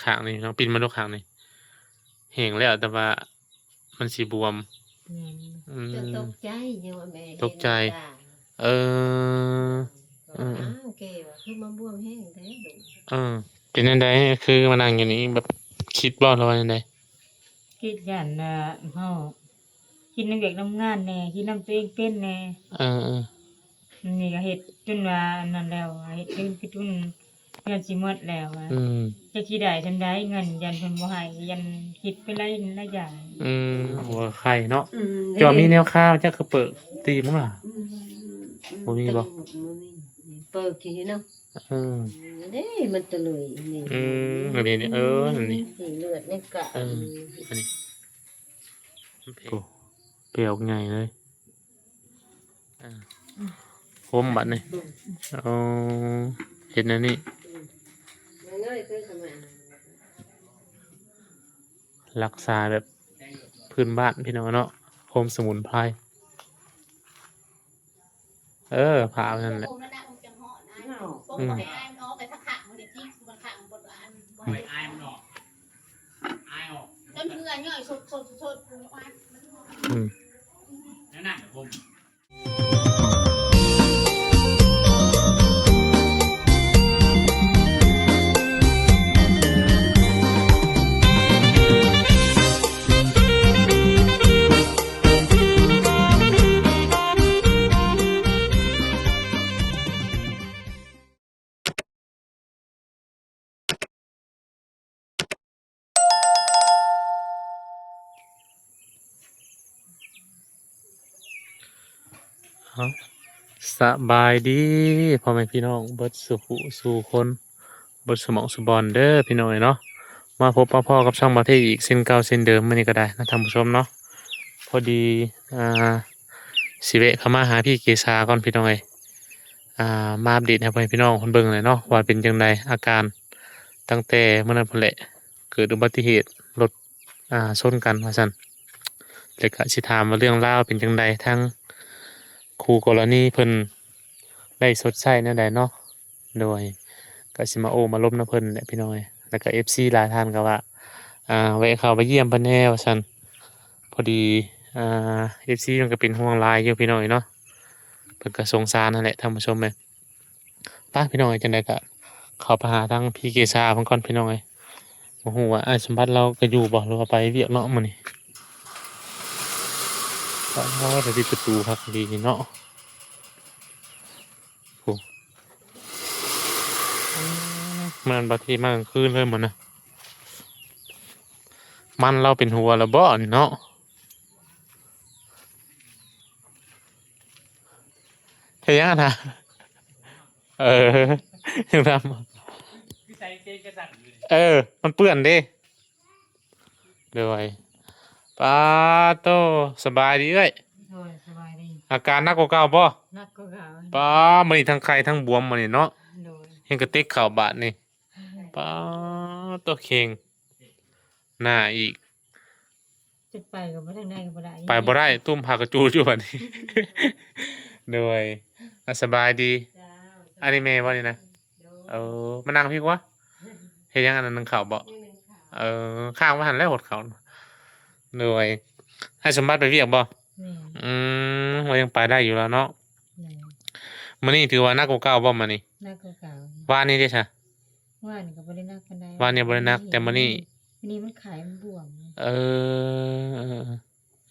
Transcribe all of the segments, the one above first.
ຂ້າງນີ້ເນາະ ປິ່ນມາດູຂ້າງນີ້ ແຫ້ງແລ້ວ ແຕ່ວ່າມັນຊິບວມ. ແມ່ນ ອືມ ເຈົ້າຕົກໃຈ ຍັງວ່າແມ່ເຫັນ ຕົກໃຈ ຕາ ເອີ ກໍວ່າ ເອີ ອ້າວ ແກວ່າຄືມາບວມແຮງແທ້ລູກ. ເອີ ເປັນຈັ່ງໃດ ຄືມານັ່ງຢູ່ນີ້ ແບບຄິດບໍ່ ຫຼືວ່າຈັ່ງໃດ? ຄິດຢ້ານວ່າເຮົາຄິດນຳວຽກນຳງານແດ່ ຄິດນຳຕົວເອງເປັນແດ່. ເອີໆ ອັນນີ້ກໍເຮັດຈົນວ່າອັນນັ້ນແລ້ວ ເຮັດເງິນຄືຈົນເຮືອນຊິໝົດແລ້ວ. ອືມ ຈັກຊິໄດ້ສ່ຳໃດເງິນ ຢ້ານເພິ່ນບໍ່ໃຫ້ ຢ້ານຄິດໄປຫຼາຍ ຫຼາຍຢ່າງ. ອືມ ໂອ້ ໄຄເນາະ. ອືມ ເຈົ້າມີແນວຄາຈັກຄືເປີກຕີມຶງລະ? ອືມ ບໍ່ມີບໍ່? ບໍ່ມີ ເປີກທີ່ເນາະ. ເອີ ເດ້ ມັນຕະລຸຍນີ້. ອືມ ອັນນີ້ ເອີ ອັນນີ້ ເລືອດໃນກະ ເອີ ອັນນີ້ ໂອ້ ແປອອກໃຫຍ່ເລີຍ. ອ່າ ຫົ່ມບັດນີ້. ອືມ ໂອ້ ເຮັດແນວນີ້ ອືມ ລັກສາແບບພື້ນບ້ານ ພີ່ນ້ອງເນາະ ໂຮມສະໝຸນໄພ. ເອີ ຜ້າອັນນັ້ນແຫຼະ. ອືມ ອາຍມັນອອກ ໄປທາງຂ້າງມັນເດ້ ຈິກມັນຂ້າງ ບໍ່ ອັນ ບໍ່ໃຫ້ອາຍມັນອອກ ອາຍອອກ ຈົນເຫື່ອຍ້ອຍສົດໆໆ ອືມ ແນວນັ້ນ ເອົ້າ ສະບາຍດີພໍ່ແມ່ພີ່ນ້ອງເບິດສູ່ຜູ້ສູ່ຄົນ ເບິດສູ່ໝ່ອງສູ່ບ່ອນເດີພີ່ນ້ອງເອີຍເນາະ. ມາພົບມາພໍ້ກັບຊ່ອງບ່າວເທອີກເຊັ່ນເກົ່າເຊັ່ນເດີມ ມື້ນີ້ກໍໄດ້ນະທ່ານຜູ້ຊົມເນາະ. ພໍດີ ອ່າ ຊິແວະເຂົ້າມາຫາພີ່ເກສາກ່ອນພີ່ນ້ອງເອີຍ ອ່າ ມາອັບເດດໃຫ້ພໍ່ແມ່ພີ່ນ້ອງເພິ່ນເບິ່ງແຫຼະເນາະ ວ່າເປັນຈັ່ງໃດອາການ ຕັ້ງແຕ່ມື້ນັ້ນພຸ້ນແຫຼະ ເກີດອຸບັດຕິເຫດລົດ ອ່າ ຊົນກັນວ່າຊັ້ນ. ແລ້ວກະຊິຖາມວ່າເລື່ອງລາວເປັນຈັ່ງໃດ ທາງຄູ່ກໍລະນີເພິ່ນໄດ້ຊົດໃຊ້ແນວໃດເນາະ. ໂດຍ ກະຊິມາໂອ້ມາລົມນຳເພິ່ນແຫຼະພີ່ນ້ອງເອີຍ. ແລ້ວກະເອັຟຊີຫຼາຍທ່ານກໍວ່າ ອ່າ ແວະເຂົ້າໄປຢ້ຽມເພິ່ນແດ່ວ່າຊັ້ນ. ພໍດີ ອ່າ ເອັຟຊີເພິ່ນກໍເປັນຫ່ວງຫຼາຍຢູ່ພີ່ນ້ອງເອີຍເນາະ ເພິ່ນກໍສົງສານຫັ້ນແຫຼະທ່ານຜູ້ຊົມເອີຍ. ໄປພີ່ນ້ອງເອີຍ ຈັ່ງໃດກໍເຂົ້າໄປຫາທາງພີ່ເກສາເພິ່ນກ່ອນພີ່ນ້ອງເອີຍ. ບໍ່ຮູ້ວ່າອ້າຍສົມບັດລາວກໍຢູ່ບໍ່ ຫຼືວ່າໄປວຽກເນາະມື້ນີ້. ອໍ ແຕ່ປິດປະຕູຄັກດີເນາະ. ໂອ້ ແມ່ນບໍ່ ທີ່ມາກາງຄືນເລີຍໝົດນະ. ມັນລາວເປັນຫົວແລ້ວບໍ່ນີ້ເນາະ? ເຮັດຫຍັງຫັ້ນນະ? ເອີ ຍັງທຳ ເອີ ມັນເປື້ອນເດ້. ໂດຍ ປາໂຕ ສະບາຍດີເອື້ອຍ. ໂດຍ ສະບາຍດີ. ອາການໜັກກວ່າເກົ່າບໍ່? ໜັກກວ່າເກົ່າ. ປາ ມື້ນີ້ທັງໄຂ້ທັງບວມມື້ນີ້ເນາະ. ໂດຍ ເຮັດກະຕິກເຂົ້າບາດນີ້. ປາໂຕ ເຄັ່ງໜ້າອີກ. ຈະໄປກໍບໍ່ ທາງໃດກໍບໍ່ໄດ້ ໄປບໍ່ໄດ້ ຕຸ້ມຜ້າກະຈູດຢູ່ບັດນີ້. ໂດຍ ອ່າ ສະບາຍດີ. ເຈົ້າ ອັນນີ້ແມ່ບໍ່ນີ້ນະ? ໂດຍ ເອີ ມານັ່ງພີ້ກວ່າ. ເຮັດຫຍັງ ອັນນັ້ນ ໜຶ້ງເຂົ້າບໍ່? ໜຶ້ງເຂົ້າ. ເອີ ຄ້າງໄວ້ຫັ້ນແຫຼະ ຫົດເຂົ້າ. ໂດຍ ອ້າຍສົມບັດໄປວຽກບໍ່? ແມ່ນ. ອືມ ວ່າຍັງໄປໄດ້ຢູ່ແລ້ວເນາະ. ໂດຍ ມື້ນີ້ຖືວ່າໜັກກວ່າເກົ່າບໍ່ມື້ນີ້? ໜັກກວ່າເກົ່າ. ວານນີ້ເດ້ຊະ? ວານນີ້ກໍບໍ່ໄດ້ໜັກປານໃດ. ວານນີ້ບໍ່ໄດ້ໜັກ ແຕ່ມື້ນີ້ ມື້ນີ້ມັນໄຂ້ ມັນບວມ. ເອີ ເອີ ເອີ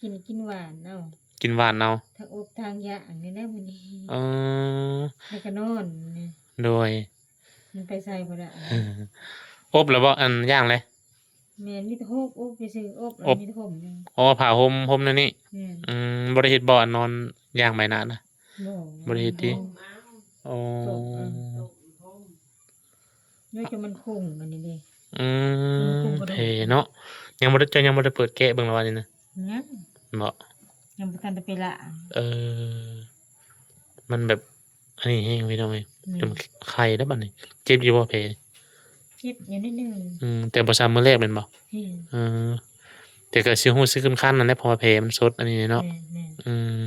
ກິນ ກິນຫວານເອົາ ກິນຫວານເອົາ ທັງອົບທັງຢາງນີ້ແຫຼະມື້ນີ້. ເອີ ແລ້ວກໍນອນນີ້. ໂດຍ ມັນໄປໃສບໍ່ໄດ້. ອົບແລ້ວບໍ່? ອັນ ຢາງແລ້ວ? ແມ່ນ ມີແຕ່ໂຮມອົບຊື່ໆ ອົບ ອົບ ມີແຕ່ໂຮມ. ອໍ ຜ້າຫົ່ມ ຫົ່ມແນວນີ້. ແມ່ນ. ອືມ ບໍ່ໄດ້ເຮັດບໍ່ ອັນນອນຢາງໃບໜ້ານະ? ບໍ່ ບໍ່ໄດ້ເຮັດຕິ? ອໍ ໂດຍ ຈົນມັນຄົງອັນນີ້ເດ້. ອືມ ມັນຄົງກະດູກ ແຜເນາະ. ຍັງບໍ່ໄດ້ ເຈົ້າຍັງບໍ່ໄດ້ເປີດແກະເບິ່ງລະວ່ານີ້ນະ? ຍັງ. ບໍ່? ຍັງບໍ່ທັນໄດ້ໄປລ້າງ. ເອີ ມັນແບບ ອັນນີ້ແຮງພີ່ນ້ອງເອີຍ. ແມ່ນ. ຈົນໄຄແລ້ວບັດນີ້. ເຈັບຢູ່ບໍ່ແຜ? ເຈັບຢູ່ນິດໜຶ່ງ. ອືມ ແຕ່ບໍ່ຊ່ຳມື້ແລກແມ່ນບໍ່? ແມ່ນ. ເອີ ແຕ່ກໍຊິຮູ້ສຶກຄັນໆນັ້ນແຫຼະ ເພາະວ່າແຜມັນສົດອັນນີ້ເນາະ. ແມ່ນໆ. ອືມ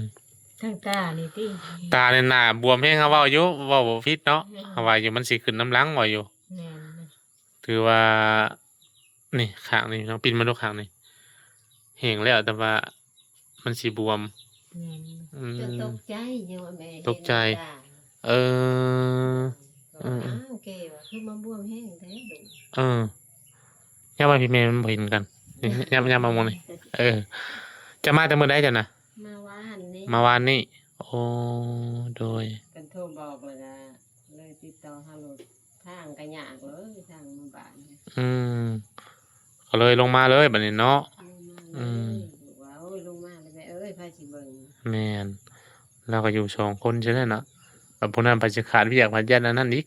ທາງຕານີ້ຕິ ຕານີ້ໜ້າບວມແຮງ. ເຮົາເວົ້າຢູ່ ເວົ້າບໍ່ຜິດເນາະ. ແມ່ນ. ເຮົາວ່າຢູ່ມັນຊິຂຶ້ນນຳຫຼັງ ເວົ້າຢູ່. ແມ່ນ. ຖືວ່າ ນີ້ ຂ້າງນີ້ເນາະ ປິ່ນມາດູ ຂ້າງນີ້ ແຫ້ງແລ້ວ ແຕ່ວ່າມັນຊິບວມ. ແມ່ນ ອືມ ຈົນຕົກໃຈ ຍັງວ່າແມ່ ຕົກໃຈ ເຫັນນ້ຳຕາ. ເອີ ເອີ ເອີ ອ້າວ ແກວ່າ ຄືມາບວມແຮງແທ້ລູກ. ເອີ ຍາມມາພີ້ແມ່ມັນບໍ່ເຫັນກັນ ຍາມ ຍາມມາໝ່ອງນີ້. ເອີ ເຈົ້າມາແຕ່ມື້ໃດເຈົ້ານະ? ມາວານນີ້ ມາວານນີ້. ໂອ້ ໂດຍ ເພິ່ນໂທບອກ ແລ້ວກະເລີຍຕິດຕໍ່ຫາລົດ ທາງກະຍາກເລີຍ ທາງມາບ້ານ. ອືມ ກໍເລີຍລົງມາເລີຍບາດນີ້ເນາະ. ອືມ ອືມ ລູກວ່າ ໂອ້ຍ ລົງມາແລ້ວແມ່ເອີຍ ໃຜຊິເບິ່ງ. ແມ່ນ ລາວກໍຢູ່ສອງຄົນຊີ້ແຫຼະເນາະ ແລ້ວຜູ້ນັ້ນໄປຊິຂາດວຽກ ພັດຢ້ານອັນນັ້ນອີກ.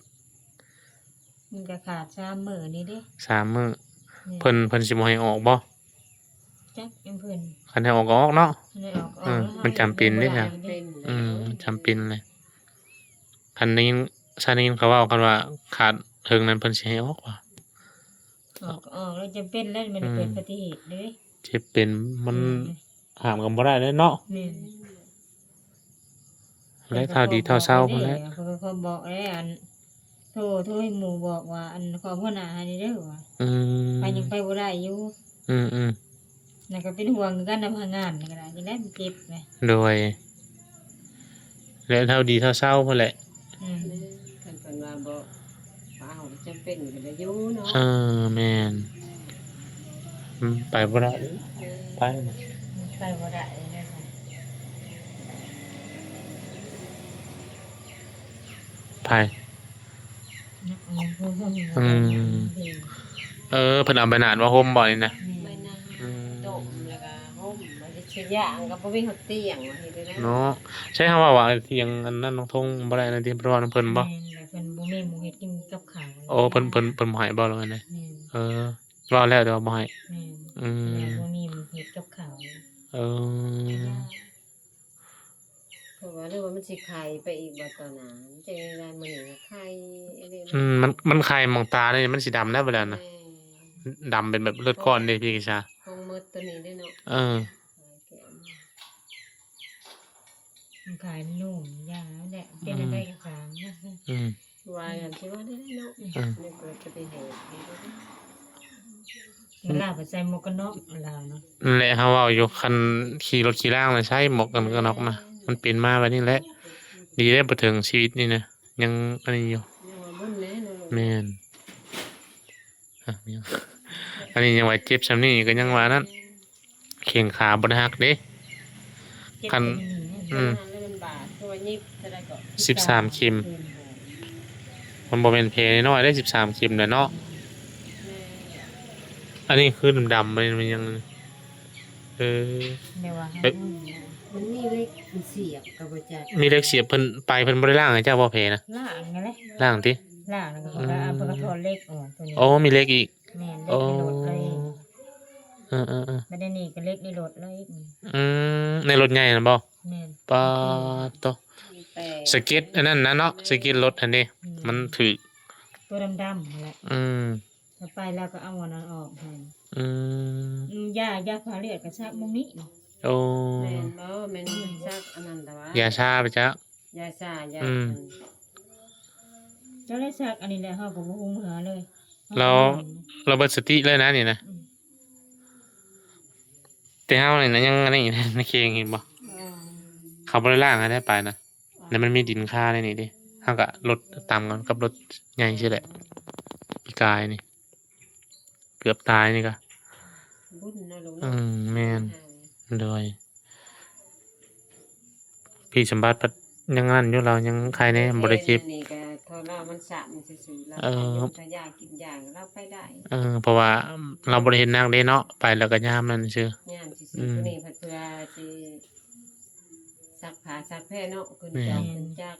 ມັນກໍຂາດສາມມື້ນີ້ເດ້ ສາມມື້. ແມ່ນ ເພິ່ນ ເພິ່ນຊິບໍ່ໃຫ້ອອກບໍ່? ຈັກນຳເພິ່ນ ຄັນໃຫ້ອອກກໍອອກເນາະ. ໃຫ້ອອກ ເອີ ອອກ ມັນຈຳເປັນເດ້ ບໍ່ໄດ້ ອືມ ມັນຈຳເປັນເລີຍ. ຄັນໄດ້ຍິນ ຊາໄດ້ຍິນເຂົາເວົ້າກັນວ່າຂາດເຖິງນັ້ນເພິ່ນຊິໃຫ້ອອກວ່າ ອອກ ອອກແລ້ວຈຳເປັນແລ້ວ ມັນ ອືມ ເກີດອຸບັດຕິເຫດເດ້ ເຈັບເປັນມັນ ອືມ ຫ້າມກັນບໍ່ໄດ້ເລີຍເນາະ. ແມ່ນ ແລ້ວເທົ່າດີເທົ່າເຊົາພຸ້ນແຫຼະ ເຂົາກໍບອກແລ້ວ ອັນ ໂທ ໂທໃຫ້ໝູ່ບອກວ່າ ອັນ ຂໍຫົວໜ້າໃຫ້ແດ່ເດີວ່າ. ອືມ ໄປຍັງໄປບໍ່ໄດ້ຢູ່. ອືມໆ ແລ້ວກໍເປັນຫ່ວງຄືກັນນຳພະນັກງານນີ້ກໍໄດ້ ຈັ່ງໃດມັນເຈັບນະ. ໂດຍ ແລ້ວເທົ່າດີເທົ່າເຊົາພຸ້ນແຫຼະ. ອືມ ຄັນເພິ່ນວ່າບໍ່ ເອົາ ຈຳເປັນກໍໄດ້ຢູ່ເນາະ. ເອີ ແມ່ນ ອືມ ໄປບໍ່ໄດ້ ເອີ ໄປ ໄປບໍ່ໄດ້ເລີຍ. ໃຜ? ອືມ ອືມ ເອີ ເພິ່ນເອົາໃບໜາດມາຫົ່ມບໍ່ນີ້ນະ? ແມ່ນ ໃບໜາດ ອືມ ຕົ້ມແລ້ວກໍຫົ່ມ ມັນຊິຍ່າງກໍບໍ່ມີຮອດຕຽງ ວ່າເຮັດໄດ້ເນາະ. ໃຊ່ເຮົາເວົ້າວ່າຕຽງອັນນັ້ນນ້ອງທົງບໍ່ໄດ້ນະ ທີ່ເພິ່ນເວົ້ານຳເພິ່ນບໍ່? ແມ່ນ ແລ້ວເພິ່ນບໍ່ມີໝູ່ເຮັດກິນກັບເຂົ້າ. ໂອ້ ເພິ່ນ ເພິ່ນ ເພິ່ນບໍ່ໃຫ້ບໍ່ ຫຼືວ່າແນວໃດ? ແມ່ນ ເອີ ເວົ້າແລ້ວແຕ່ວ່າບໍ່ໃຫ້. ແມ່ນ ອືມ ແລ້ວບໍ່ມີໝູ່ເຮັດກັບເຂົ້າ. ເອີ ເພາະວ່າ ຫຼືວ່າມັນຊິໄຂ້ໄປອີກບໍ່ຕໍ່ໜ້າ ມັນຈະໄດ້ມື້ນີ້ໄຂ້. ອືມ ມັນ ມັນໄຂ້ໝອງຕານີ້ ມັນຊິດຳໄດ້ບໍ່ແລ້ວນະ. ແມ່ນ ດຳເປັນແບບເລືອດກ້ອນເດ້ ພີ່ກິສາ ຂອງໝົດຕົວນີ້ເດ້ເນາະ. ເອີ ມັນຂາຍໜຸ່ມຢາແຫຼະ ເປັນ ອືມ ອັນໃດກໍຕາມ. ອືມ ວ່າຢ່າງທີ່ວ່າໄດ້ເນາະ. ອືມ ມັນເກີດອຸບັດຕິເຫດ ລາວກໍໃສ່ໝວກກັນນັອກລາວເນາະ. ນັ້ນແຫຼະ ເຮົາເວົ້າຢູ່ ຄັນຂີ່ລົດຂີ່ລາງນະ ໃສ່ໝວກກັນ ກັນນັອກນະ ມັນເປັນມາແບບນີ້ແຫຼະ. ດີແລ້ວບໍ່ເຖິງຊີວິດນີ້ນະ ຍັງອັນນີ້ຢູ່. ຍັງວ່າບຸນແຫຼະເນາະ. ແມ່ນ ອະ ອັນນີ້ຍັງວ່າເຈັບຊ່ຳນີ້ກໍຍັງວ່ານັ້ນ ແຂ້ງຂາບໍ່ໄດ້ຫັກເດ້. ຄັນ ອືມ ສິບສາມເຂັມ ມັນບໍ່ແມ່ນແຜນ້ອຍເດ້ ສິບສາມເຂັມນະເນາະ. ອັນນີ້ຄືດຳໆ ມັນ ມັນຍັງ ເອີ ແບບວ່າ ເອີ ມັນມີເຫຼັກສຽບກໍບໍ່ຈັກ ມີເຫຼັກສຽບ. ເພິ່ນໄປ ເພິ່ນບໍ່ໄດ້ລ້າງໃຫ້ເຈົ້າບໍ່ແຜນະ? ລ້າງຫັ້ນແຫຼະ ລ້າງຕິ ລ້າງແລ້ວກໍ ອືມ ເພິ່ນກໍຖອດເຫຼັກອອກຕົວນີ້. ໂອ້ ມີເຫຼັກອີກ. ແມ່ນ ເຫຼັກໃນລົດເລີຍ. ອໍ ເອີໆໆ ບັດນີ້ກໍເຫຼັກໃນລົດເລີຍ. ອືມ ໃນລົດໃຫຍ່ຫັ້ນບໍ່? ແມ່ນ ປາດໂຕ ສະເກັດອັນນັ້ນນະເນາະ ສະເກັດລົດຫັ້ນເດ້. ອືມ ມັນຖືກ ຕົວດຳໆຫັ້ນແຫຼະ. ອືມ ແລ້ວໄປແລ້ວກໍເອົາອັນນັ້ນອອກໃຫ້. ອືມ ຢາ ຢາພາເລືອດກໍສັກໝ່ອງນີ້. ໂອ້ ແມ່ນບໍ່? ແມ່ນສັກອັນນັ້ນແຕ່ວ່າ ຢາຊາໄປຈັກ ຢາຊາ ຢາ ອືມ ອັນ ເຈົ້າໄດ້ສັກອັນນີ້ແຫຼະ ເຮົາກໍບໍ່ຮູ້ເມືອເລີຍ. ລາວ ລາວເບິດສະຕິເລີຍນະນີ້ນະ. ອືມ ແຕ່ເຮົານີ້ນະ ຍັງອັນນີ້ນະ ໃນເຄງເຫັນບໍ່? ເອີ ເຂົາບໍ່ໄດ້ລ້າງໃຫ້ໄດ້ໄປນະ ແລ້ວມັນມີດິນຄາໃນນີ້ເດ້. ເຮົາກະລົດຕຳກັນກັບລົດໃຫຍ່ຊີ້ແຫຼະ ປີກາຍນີ້ ເກືອບຕາຍນີ້ກະ ບຸນເນາະລູກເນາະ. ອືມ ແມ່ນ ໂດຍ ພີ່ສົມບັດພັດຍັງນັ້ນຢູ່ ລາວຍັງໄຄແດ່ ບໍ່ໄດ້ເຈັບ. ນີ້ກໍເພາະລາວມັນຊ້ຳຊື່ໆ ລາວ ເອີ ໄປຢາກິນຢາ ລາວໄປໄດ້. ເອີ ເພາະວ່າລາວບໍ່ໄດ້ເຮັດໜັກເດ້ເນາະ ໄປແລ້ວກໍຍາມນັ້ນຊື່ ຍາມຊື່ໆ. ອືມ ຜູ້ນີ້ເພິ່ນເພື່ອຊິຊັກຜ້າຊັກແພເນາະ ຂຶ້ນ ແມ່ນ ຈອກຂຶ້ນຈັກ.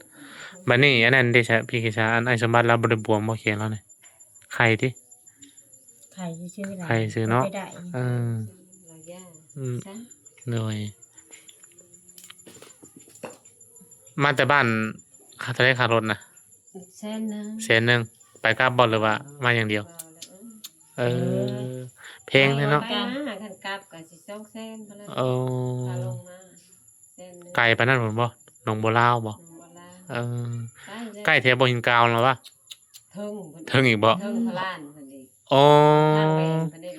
ບັດນີ້ອັນນັ້ນເດຊະ ພີ່ກິສາ ອັນອ້າຍສົມບັດລາວບໍ່ໄດ້ບວມບໍ່ແຂນລາວນີ້? ໄຄຕິ? ໄຄຊື່ໆ ໄຄຊື່ເນາະ. ເອີ ອືມ ໂດຍ ມາແຕ່ບ້ານ ຄ່າເທົ່າໃດຄ່າລົດນະ? ແສນໜຶ່ງ ແສນໜຶ່ງ ໄປກັບບໍ່ ຫຼືວ່າມາຢ່າງດຽວ? ເອີ ເອີ ແພງແທ້ເນາະ. ໄປມາ ຄັນກັບກໍຊິສອງແສນພຸ້ນແຫຼະ. ໂອ້ ຄ່າລົງມາແສນໜຶ່ງ. ໄກປານນັ້ນພຸ້ນບໍ່? ໜອງບົວລາວບໍ່? ໜອງບົວລາວ. ເອີ ໃກ້ແຖວບໍ່ຫີນກາວຫັ້ນຫວາ? ເທິງ ເທິງອີກບໍ່? ເທິງພະລານເພິ່ນອີກ. ອໍ ທາງໄປເອງເພິ່ນເດ້.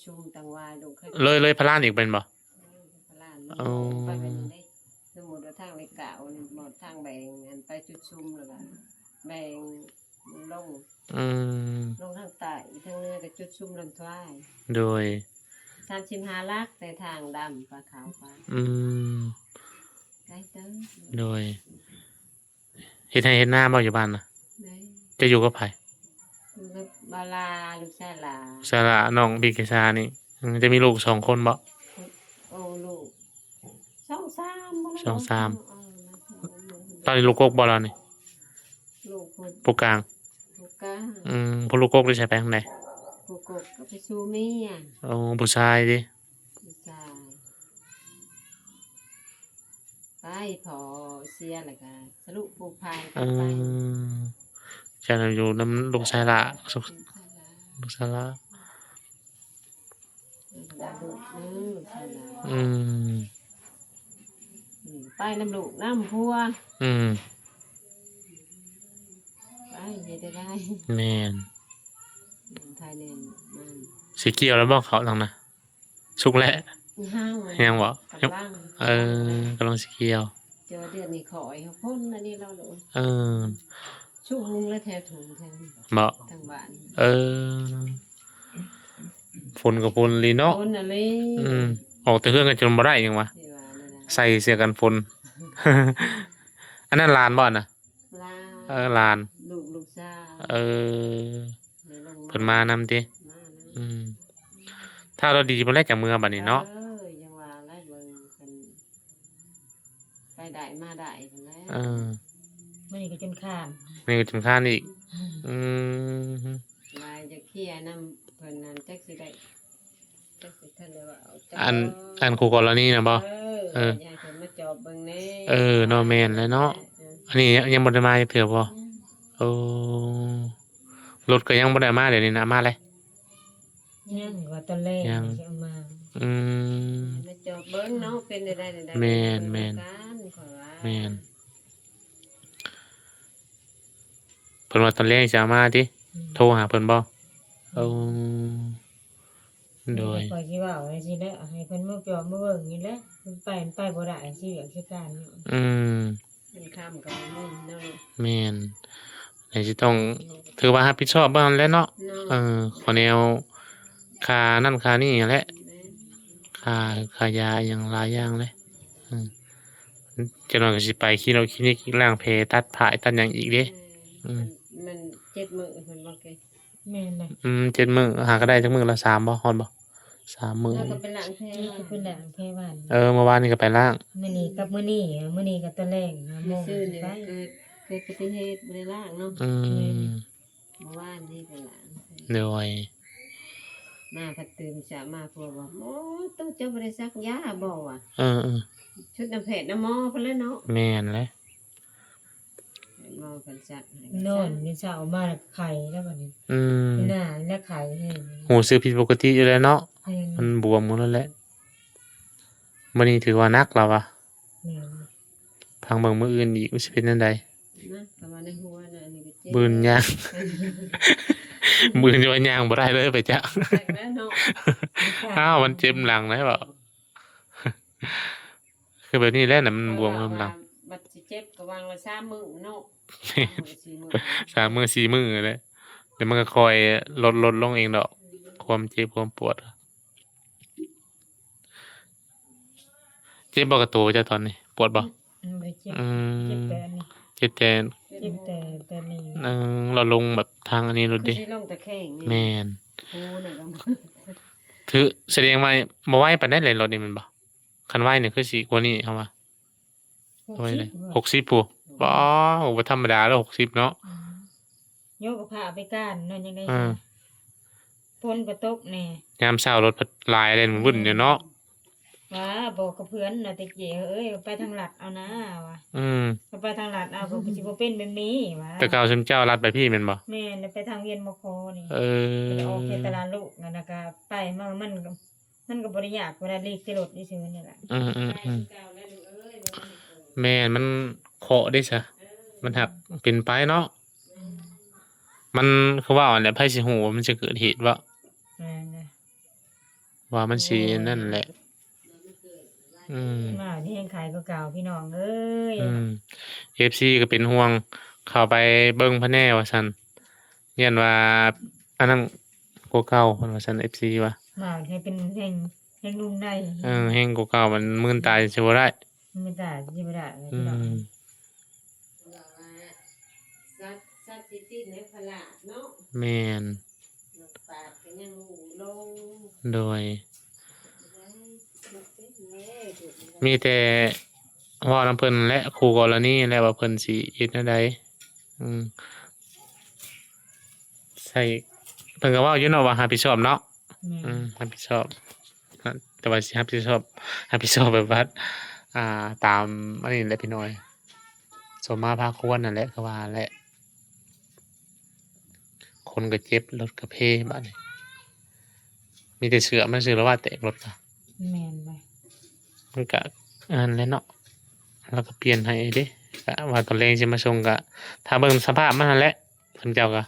ຊຸມຕັ້ງວ່າລູກເຄີຍ ເລີຍ ເລີຍພະລານອີກແມ່ນບໍ່? ເອີ ພະລານ ໂອ້ ໄປແມ່ນເດ້ ສົມມຸດວ່າທາງເລກເກົ້ານີ້ບໍ່ ທາງແບ່ງ ອັນໄປຈຸດຊຸມ ແລ້ວກໍແບ່ງລົງ ອືມ ລົງທາງໃຕ້ ທາງເໜືອກໍຈຸດຊຸມລົງທວາຍ ໂດຍ ສາມສິບຫ້າຫຼັກ ແຕ່ທາງດຳປາຂາວໄປ ອືມ ໄກເຕີບ ໂດຍ ເຮັດໄຮ່ເຮັດນາບໍ່ຢູ່ບ້ານນະ? ແມ່ນ ເຈົ້າຢູ່ກັບໃຜ? ຢູ່ກັບບ່າວຫຼ້າ ລູກຊາຍຫຼ້າ ສາລະ ນ້ອງພິກເກຊານີ້ ອືມ ຈະມີລູກສອງຄົນບໍ່? ໂອ້ ລູກສອງສາມບໍ່ ສອງສາມ ເອີ ຕອນນີ້ລູກກົກບໍ່ລາວນີ້? ລູກຜູ້ ຜູ້ກາງ ຜູ້ກາງ ອືມ ຜູ້ລູກກົກນີ້ໃສໄປທາງໃດ? ຜູ້ກົກກໍໄປສູ່ເມຍ ໂອ້ ຜູ້ຊາຍເດ? ຜູ້ຊາຍ ໄປ ພໍ່ເສຍແລ້ວກະສະລຸປູກພາຍກັນໄປ ເອີ ເຈົ້ານະຢູ່ນຳລູກຊາຍຫຼ້າ ລູກຊາຍຫຼ້າ ລູກຊາຍຫຼ້າ ລູກເອີ ລູກຊາຍຫຼ້າ ອືມ ອືມ ໄປນຳລູກນຳຜົວ ອືມ ໄປເຮັດໄດ້ ແມ່ນ ໄທແລນ ອືມ ຊິກ່ຽວແລ້ວບໍ່ເຂົ້າທາງນະ? ສຸກແລ້ວ ຍັງ ຍັງບໍ່? ກຳລັງ ເອີ ກຳລັງຊິກ່ຽວ ແຕ່ວ່າເດືອນນີ້ຂ້ອຍຫົວພົ້ນອັນນີ້ແລ້ວ ເອີ ຊຸກມຸງແລ້ວແຖວຖົງແຖວນີ້ບໍ່? ທາງບ້ານ ເອີ ຝົນກໍຝົນອີ່ຫຼີເນາະ ຝົນອີ່ຫຼີ ອືມ ອອກແຕ່ເຮືອນກໍຈົນບໍ່ໄດ້ຫຍັງວະ ໃສ່ເສື້ອກັນຝົນ ອັນນັ້ນຫຼານບໍ່ນະ? ຫຼານ ເອີ ຫຼານ ລູກ ລູກສາວ ເອີ ເພິ່ນມານຳຕິ? ມານຳ ອືມ ຖ້າລາວດີບໍ່ແລ້ວຈັ່ງເມືອບັດນີ້ເນາະ ເອີ ຈັ່ງວ່າແຫຼະ ເບິ່ງເພິ່ນໄປໄດ້ມາໄດ້ພຸ້ນແຫຼະ ເອີ ມື້ນີ້ກໍຈົນຄ້ານ ມື້ນີ້ກໍຈົນຄ້ານອີກ ອືມ ອືມ ວ່າຈະເຄຍນຳເພິ່ນນັ້ນ ຈັກຊິໄດ້ ອັນ ອັນຄູ່ກໍລະນີນະບໍ່? ເອີ ເອີ ຢາກໃຫ້ເພິ່ນມາຈອບເບິ່ງແດ່ ເອີ ເນາະ ແມ່ນແຫຼະເນາະ ເອີ ອັນນີ້ຍັງ ຍັງບໍ່ໄດ້ມາຈັກເທື່ອບໍ່? ອືມ ໂອ້ ລົດກໍຍັງບໍ່ໄດ້ມາ ດຽວນີ້ນະ ມາແລ້ວ? ຍັງ ວ່າຕອນແລງ ຍັງ ຊິເອົາມາ ອືມ ມາຈອບເບິ່ງເນາະ ເປັນແນວໃດ ແນວໃດ ແມ່ນ ແມ່ນ ແມ່ນ ເພິ່ນວ່າຕອນແລງຊິເອົາມາຕິ? ອືມ ໂທຫາເພິ່ນບໍ່? ອືມ ໂອ້ ໂດຍ ຂ້ອຍຊິເວົ້າຈັ່ງຊີ້ແຫຼະ ໃຫ້ເພິ່ນມາຈອບມາເບິ່ງນີ້ແຫຼະ ມັນໄປ ມັນໄປບໍ່ໄດ້ ຊິວຽກຊິການຢູ່ ອືມ ເງິນຄຳກໍບໍ່ມີເນາະ ແມ່ນ ໃນຊິຕ້ອງຖືວ່າຮັບຜິດຊອບເບິ່ງຫັ້ນແຫຼະເນາະ ເນາະ ເອີ ຂໍແນວຄ່ານັ້ນຄ່ານີ້ຫັ້ນແຫຼະ ແມ່ນ ຄ່າ ຄ່າຢາອີ່ຫຍັງຫຼາຍຢ່າງເດ້ ເອີ ຈັກໜ່ອຍກໍຊິໄປຄລີນິກ ຄລີນິກອີກ ລ້າງແຜ ຕັດຜາຍ ຕັດຫຍັງອີກເດ້ ແມ່ນ ອືມ ມັນເຈັດມື້ເພິ່ນບອກເກ ແມ່ນແຫຼະ ອືມ ເຈັດມື້ ຫາກໍໄດ້ຈັກມື້ລະ ສາມບໍ່ ຮອດບໍ່? ສາມມື້ ແລ້ວກໍໄປລ້າງແຜ ນີ້ກໍໄປລ້າງແຜວານ ເອີ ມື້ວານນີ້ກໍໄປລ້າງ ມື້ນີ້ກັບມື້ນີ້ ມື້ນີ້ກໍຕອນແລງ ມື້ ມື້ ມື້ ມື້ ມື້ ເກີດ ເກີດອຸບັດຕິເຫດ ບໍ່ໄດ້ລ້າງເນາະ ອືມ ແມ່ນ ມື້ວານນີ້ໄປລ້າງ ໂດຍ ມາພັດຕື່ນເຊົ້າມາ ຜົວວ່າ ໂອ້ ໂຕເຈົ້າບໍ່ໄດ້ສັກຢາບໍ່ວະ ເອີໆ ຊຸດນຳແພດນຳໝໍພຸ້ນແຫຼະເນາະ ແມ່ນແຫຼະ ໝໍເພິ່ນສັກໃຫ້ ນອນຢູ່ເຊົ້າມາແລ້ວໄຂ້ແລ້ວບັດນີ້ ອືມ ໜ້າແລ້ວໄຂ້ແຮງ ຮູ້ສຶກຜິດປົກກະຕິຢູ່ແລ້ວເນາະ ແມ່ນ ມັນບວມໝົດແລ້ວແຫຼະ ມື້ນີ້ຖືວ່າໜັກແລ້ວວະ ແມ່ນ ພັງເບິ່ງມື້ອື່ນອີກ ມັນຊິເປັນແນວໃດ ນະ ແຕ່ວ່າໃນຫົວນະ ອັນນີ້ກໍເຈັບ ມື້ອື່ນຍ່າງ ມື້ອື່ນຈະວ່າຍ່າງບໍ່ໄດ້ເລີຍໄປຈັກ ຈັກແລ້ວເນາະ ອ້າວ ມັນເຈັບຫຼັງໄດ໋ເວົ້າ ຄືແບບນີ້ແຫຼະນະ ມັນບວມເພີ່ມຫຼັງ ວ່າບັດຊິເຈັບກໍຫວ່າງລະສາມມື້ເນາະ ແມ່ນ ສາມມື້ ສີ່ມື້ ສາມມື້ສີ່ມື້ແຫຼະ ດຽວມັນກໍຄ່ອຍລົດ ລົດລົງເອງດອກ ອືມ ຄວາມເຈັບຄວາມປວດ. ເຈັບບໍ່ກະໂຕເຈົ້າຕອນນີ້ ປວດບໍ່? ອືມ ບໍ່ເຈັບ ອືມ ເຈັບແຕ່ອັນນີ້ ເຈັບແຕ່ ເຈັບແຕ່ ແຕ່ນີ້ ເອີ ລາວລົງແບບທາງອັນນີ້ໂລດເດ້ ຄືຊິລົງຕະແຄງນີ້ ແມ່ນ ໂອ້ ນັ້ນກໍ ຖື ສະແດງວ່າບໍ່ໄວປານໃດເລີຍລົດນີ້ແມ່ນບໍ່? ຄັນໄວນີ້ຄືຊິກວ່ານີ້ເຮົາວ່າ ຫົກສິບ ຫົກສິບພຸ້ນ ປ້າ ບໍ່ທຳມະດາເດີ ຫົກສິບເນາະ ອືມ ໂຍກເອົາຜ້າໄປການເນາະ ຈັ່ງໃດ ເອີ ຝົນກໍຕົກແດ່ ຍາມເຊົ້າລົດພັດຫຼາຍແລ່ນວຶ່ນຢູ່ເນາະ ວ່າບອກກັບເພື່ອນນະ ແຕ່ເຈ້ເອີຍ ໄປທາງລັດເອົານາວ່າ ອືມ ໄປທາງລັດເອົາ ກໍຊິບໍ່ເປັນແບບນີ້ວ່າ ແຕ່ເກົ່າຊຸມເຈົ້າລັດໄປພີ້ແມ່ນບໍ່? ແມ່ນ ແລ້ວໄປທາງວຽງບໍ່ຄໍນີ້ ເອີ ໄປອອກເຂດຕະຫຼາດໂລກ ອັນນັ້ນກໍໄປມາ ມັນ ມັນກໍບໍ່ໄດ້ຍາກ ບໍ່ໄດ້ຫຼີກແຕ່ລົດຊື່ໆນີ້ແຫຼະ ອືມໆ ແມ່ນ ມັນເຄາະເດ້ຊະ ມັນຫາກເປັນໄປເນາະ ອືມ ມັນຄືວ່າຫັ້ນແຫຼະ ໃຜຊິຮູ້ວ່າມັນຈະເກີດເຫດເບາະ ແມ່ນແຫຼະ ວ່າມັນຊິ ໂອ້ຍ ນັ້ນແຫຼະ. ອືມ ວ່າແຮງຂາຍກວ່າເກົ່າ ພີ່ນ້ອງເອີຍ. ອືມ ເອັຟຊີກໍເປັນຫ່ວງ ເຂົ້າໄປເບິ່ງພະແນວວ່າຊັ້ນ ຢ້ານວ່າອັນນັ້ນກວ່າເກົ່າ ເພິ່ນວ່າຊັ້ນ ເອັຟຊີວ່າ ວ່າໃຫ້ເປັນແຮງ ແຮງໜຸ່ມໃນ ເອີ ແຮງກວ່າເກົ່າ ມັນມື່ນຕາຊິບໍ່ໄດ້ ມື່ນຕາຊິບໍ່ໄດ້ ອືມ ພີ່ນ້ອງ. ວ່າສັດ ສັດຊິຕິດໃນພະລາດເນາະ ແມ່ນ ແລ້ວປາດກໍຍັງຮູ້ລົງ ໂດຍ ມີແຕ່ເວົ້ານຳເພິ່ນແຫຼະ ຄູ່ກໍລະນີແຫຼະ ວ່າເພິ່ນຊິເຮັດແນວໃດ ອືມ ໃສ່ ເພິ່ນກໍເວົ້າຢູ່ເນາະວ່າຮັບຜິດຊອບເນາະ ແມ່ນ ອືມ ຮັບຜິດຊອບ ແຕ່ວ່າຊິຮັບຜິດຊອບ ຮັບຜິດຊອບແບບວ່າ ອ່າ ຕາມອັນນີ້ແຫຼະພີ່ນ້ອງ ສົມມາພາຄວນນັ້ນແຫຼະ ຄືວ່າແຫຼະ ຄົນກໍເຈັບ ລົດກໍເພ ບາດນີ້ ມີແຕ່ເສື້ອມັນຊື່ລະວ່າແຕກ ລົດກໍ ແມ່ນແຫຼະ ມັນກະອັນນັ້ນແຫຼະເນາະ ລາວກໍປ່ຽນໃຫ້ເດ້ ກະວ່າຕອນແລງຊິມາສົ່ງ ກະຖ້າເບິ່ງສະພາບມັນຫັ້ນແຫຼະ ເພິ່ນເຈົ້າກໍ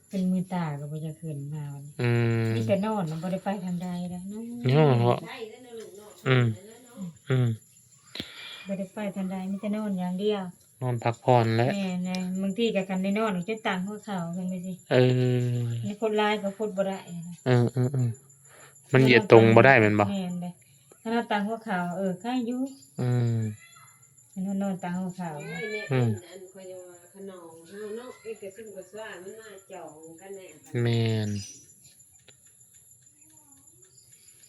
ເປັນມືຕາກໍບໍ່ຢາກຂຶ້ນມາ ອືມ ມີແຕ່ນອນ ບໍ່ໄດ້ໄປທາງໃດເດ້ ນອນ ເນາະ ອືມ ອືມ ບໍ່ໄດ້ໄປທາງໃດ ມີແຕ່ນອນຢ່າງດຽວ ນອນພັກຜ່ອນແຫຼະ ແມ່ນ ບາງທີກໍຄັນໄດ້ນອນຈົນຕາງຫົວເຂົ່າຈັ່ງຊີ້ ເອີ ມີຄົນຫຼາຍກໍຄົນບໍ່ໄດ້ ເອີໆໆ ມັນຢຽດຕົງບໍ່ໄດ້ແມ່ນບໍ່? ແມ່ນເດ້ ຂະໜາດຕາງຫົວເຂົ່າ ເອີ ໄຄຢູ່ ອືມ ມັນນອນຕາງຫົວເຂົ່າ ໂອ້ຍ ແມ່ ອືມ ອັນ ອັນ ຂ້ອຍວ່າຂະໜອງເຮົາເນາະ ເອກະຊຸນກະຊວາ ມັນມາຈອງກັນແນ່ ແມ່ນ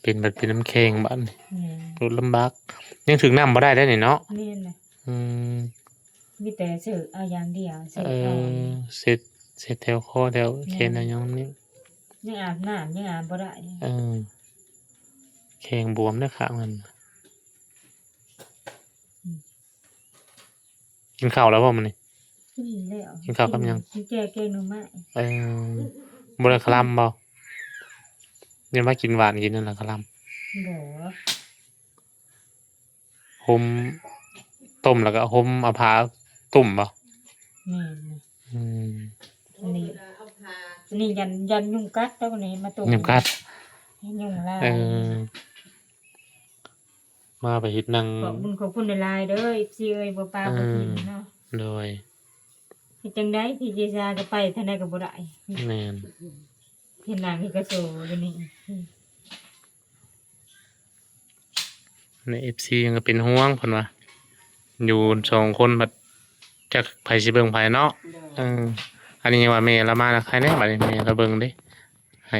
ເປັນບັດເປັນນ້ຳແຂງບາດນີ້ ແມ່ນ ລົດລຳບາກ ຍັງຖືກນ້ຳບໍ່ໄດ້ເດ້ນີ້ເນາະ ແມ່ນແຫຼະ ອືມ ມີແຕ່ເຊີກເອົາຢ່າງດຽວ ເຊີກ ເອີ ເອົາ ເຊັດ ເຊັດແຖວຄໍແຖວແຂນ ແມ່ນ ເອົາຫຍັງນີ້ ຍັງອາບນ້ຳຍັງອາບບໍ່ໄດ້ ເອີ ແຂງບວມເດ້ຂ້າງນັ້ນ ອືມ ກິນເຂົ້າແລ້ວບໍ່ມື້ນີ້? ກິນແລ້ວ ກິນເຂົ້າກັບຫຍັງ? ກິນແຈ່ວແກງໜໍ່ໄມ້ ເອີ ບໍ່ໄດ້ຄະລຳບໍ່? ຍັງວ່າກິນຫວານ ກິນນັ້ນລະຄະລຳ ບໍ່ ຫົ່ມ ຕົ້ມແລ້ວກໍຫົ່ມເອົາຜ້າ ຕຸ້ມບໍ່? ແມ່ນ ອືມ ອັນນີ້ ອັນນີ້ຢ້ານ ຢ້ານຍຸງກັດ ແລ້ວນີ້ມາຕຸ້ມ ຍຸງກັດ ຍຸງລາຍ ເອີ ມາໄປເຮັດໜັງ ຂອບບຸນຂອບຄຸນຫຼາຍໆເດີ ເອັຟຊີເອີຍ ບໍ່ປາບໍ່ຖິ້ມເນາະ ໂດຍ ເຮັດຈັ່ງໃດ ພີ່ເຈຊາກໍໄປທາງໃດກໍບໍ່ໄດ້ ແມ່ນ ເຮັດໜັງເຮັດກະໂສຢູ່ນີ້ ໃນເອັຟຊີກໍເປັນຫ່ວງເພິ່ນວ່າ ຢູ່ສອງຄົນບັດຈັກໃຜຊິເບິ່ງໃຜເນາະ ໂດຍ ເອີ ອັນນີ້ຍັງວ່າແມ່ລາວມາລະໄຄແດ່ ບັດນີ້ແມ່ລາວເບິ່ງເດ້ ໃຫ້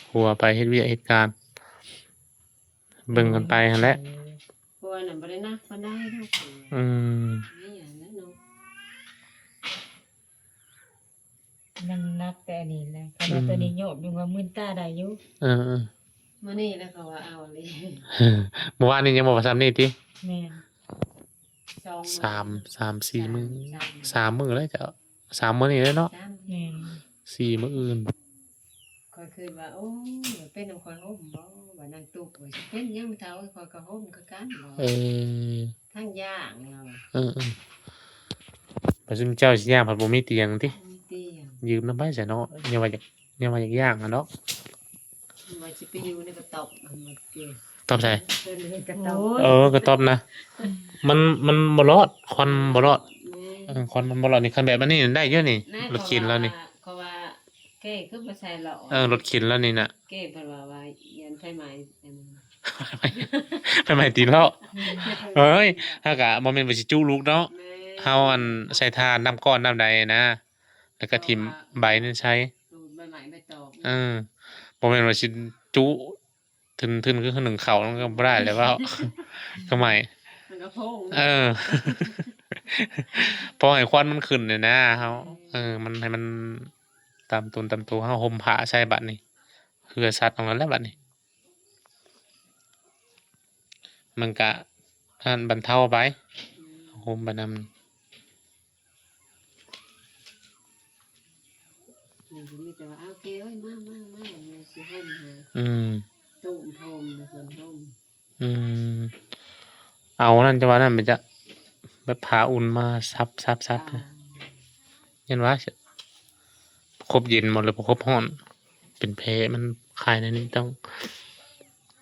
ຜົວໄປເຮັດວຽກເຮັດການ ເບິ່ງກັນໄປຫັ້ນແຫຼະ ເອີ ຜົວນັ້ນບໍ່ໄດ້ໜັກປານໃດດອກ ອືມ ມີຫຍັງແຫຼະເນາະ ຍັງໜັກແຕ່ອັນນີ້ແຫຼະ ຄັນວ່າ ອືມ ໂຕນີ້ໂຍບຍັງວ່າມື່ນຕາໄດ້ຢູ່ ເອີໆ ມື້ນີ້ແຫຼະເຂົາວ່າເອົາເລີຍ ມື້ວານນີ້ຍັງບໍ່ວ່າຊ່ຳນີ້ຕິ ແມ່ນ ສອງມື້ ສາມ ສາມສີ່ມື້ ສາມ ສາມມື້ແລ້ວເຈົ້າ ສາມມື້ນີ້ແຫຼະເນາະ ສາມ ແມ່ນ ສີ່ມື້ອື່ນ ຂ້ອຍຄິດວ່າ ໂອ້ຍ ເປັນນຳຂ້ອຍຫົ່ມບໍ່ ວ່ານາງຕຸກວ່າ ຊິເປັນຫຍັງແມ່ເຖົ້າ ຂ້ອຍກໍຫົ່ມຄືກັນ ເອີ ທັງຢ່າງລາວ ເອີໆ ບັດຊຸມເຈົ້າຊິຍ່າງພັດບໍ່ມີຕຽງຕິ ບໍ່ມີຕຽງ ຢືມນຳໃຜຊະເນາະ ເອີ ຍັງວ່າຢາກ ຍັງວ່າຢາກຍ່າງຫັ້ນເນາະ ວ່າຊິໄປຢູ່ໃນກະຕອບ ອັນວ່າເກ ຕອບໃສ? ເອີ ກະຕອບ ໂອ້ຍ ເອີ ກະຕອບນະ ມັນ ມັນບໍ່ລອດ ຄວັນບໍ່ລອດ ແມ່ນ ເອີ ຄວັນມັນບໍ່ລອດນີ້ ຄັນແບບອັນນີ້ໄດ້ຢູ່ນີ້ ແມ່ນ ລົດເຂັນລາວນີ້ ເພາະວ່າ ເພາະວ່າເກຄືບໍ່ໃສ່ຫຼໍ່ ເອີ ລົດເຂັນລາວນີ້ນະ ເກເພິ່ນວ່າ ວ່າຢ້ານໄຟໄໝ້ອັນນັ້ນ ໄຟໄໝ້ຕີນເລາະ ເອີຍ ເຮົາກະບໍ່ແມ່ນວ່າຊິຈຸລູກເນາະ ແມ່ນ ເຮົາອັນໃສ່ຖ່ານນ້ຳກ້ອນນ້ຳໃດນະ ແລ້ວກໍຖິ້ມໃບນັ້ນໃສ່ ເອີ ບໍ່ແມ່ນວ່າຊິຈຸທຶນໆ ຄືໜຶ້ງເຂົ້າ ມັນກໍບໍ່ໄດ້ແຫຼະເວົ້າ ກໍໄໝ້ ມັນກໍໂພງ ເອີ ພໍໃຫ້ຄວັນມັນຂຶ້ນນີ້ນະ ເຮົາ ເອີ ມັນໃຫ້ມັນຕາມຕົນຕາມໂຕ ເຮົາຫົ່ມຜ້າໃສ່ບັດນີ້ ເຫື່ອສັດອອກນັ້ນແຫຼະບັດນີ້ ມັນກະ ອັນນັ້ນ ບັນເທົາໄປ ຫົ່ມໄປນຳ ມັນກໍມີແຕ່ວ່າ ເອົາເກເອີຍ ມາ ມາ ມາ ແມ່ຊິຫົ່ມໃຫ້ ອືມ ຕຸ້ມຫົ່ມ ເພິ່ນຫົ່ມ ອືມ ເອົານັ້ນ ຈະວ່ານັ້ນ ມັນຈະແບບຜ້າອຸ່ນມາຊັບ ຊັບ ຊັບ ອ່າ ຢ້ານວ່າ ປະຄົບເຢັນບໍ່ ຫຼືປະຄົບຮ້ອນ ເປັນແຜ ມັນ ຂາຍໃນນີ້ຕ້ອງ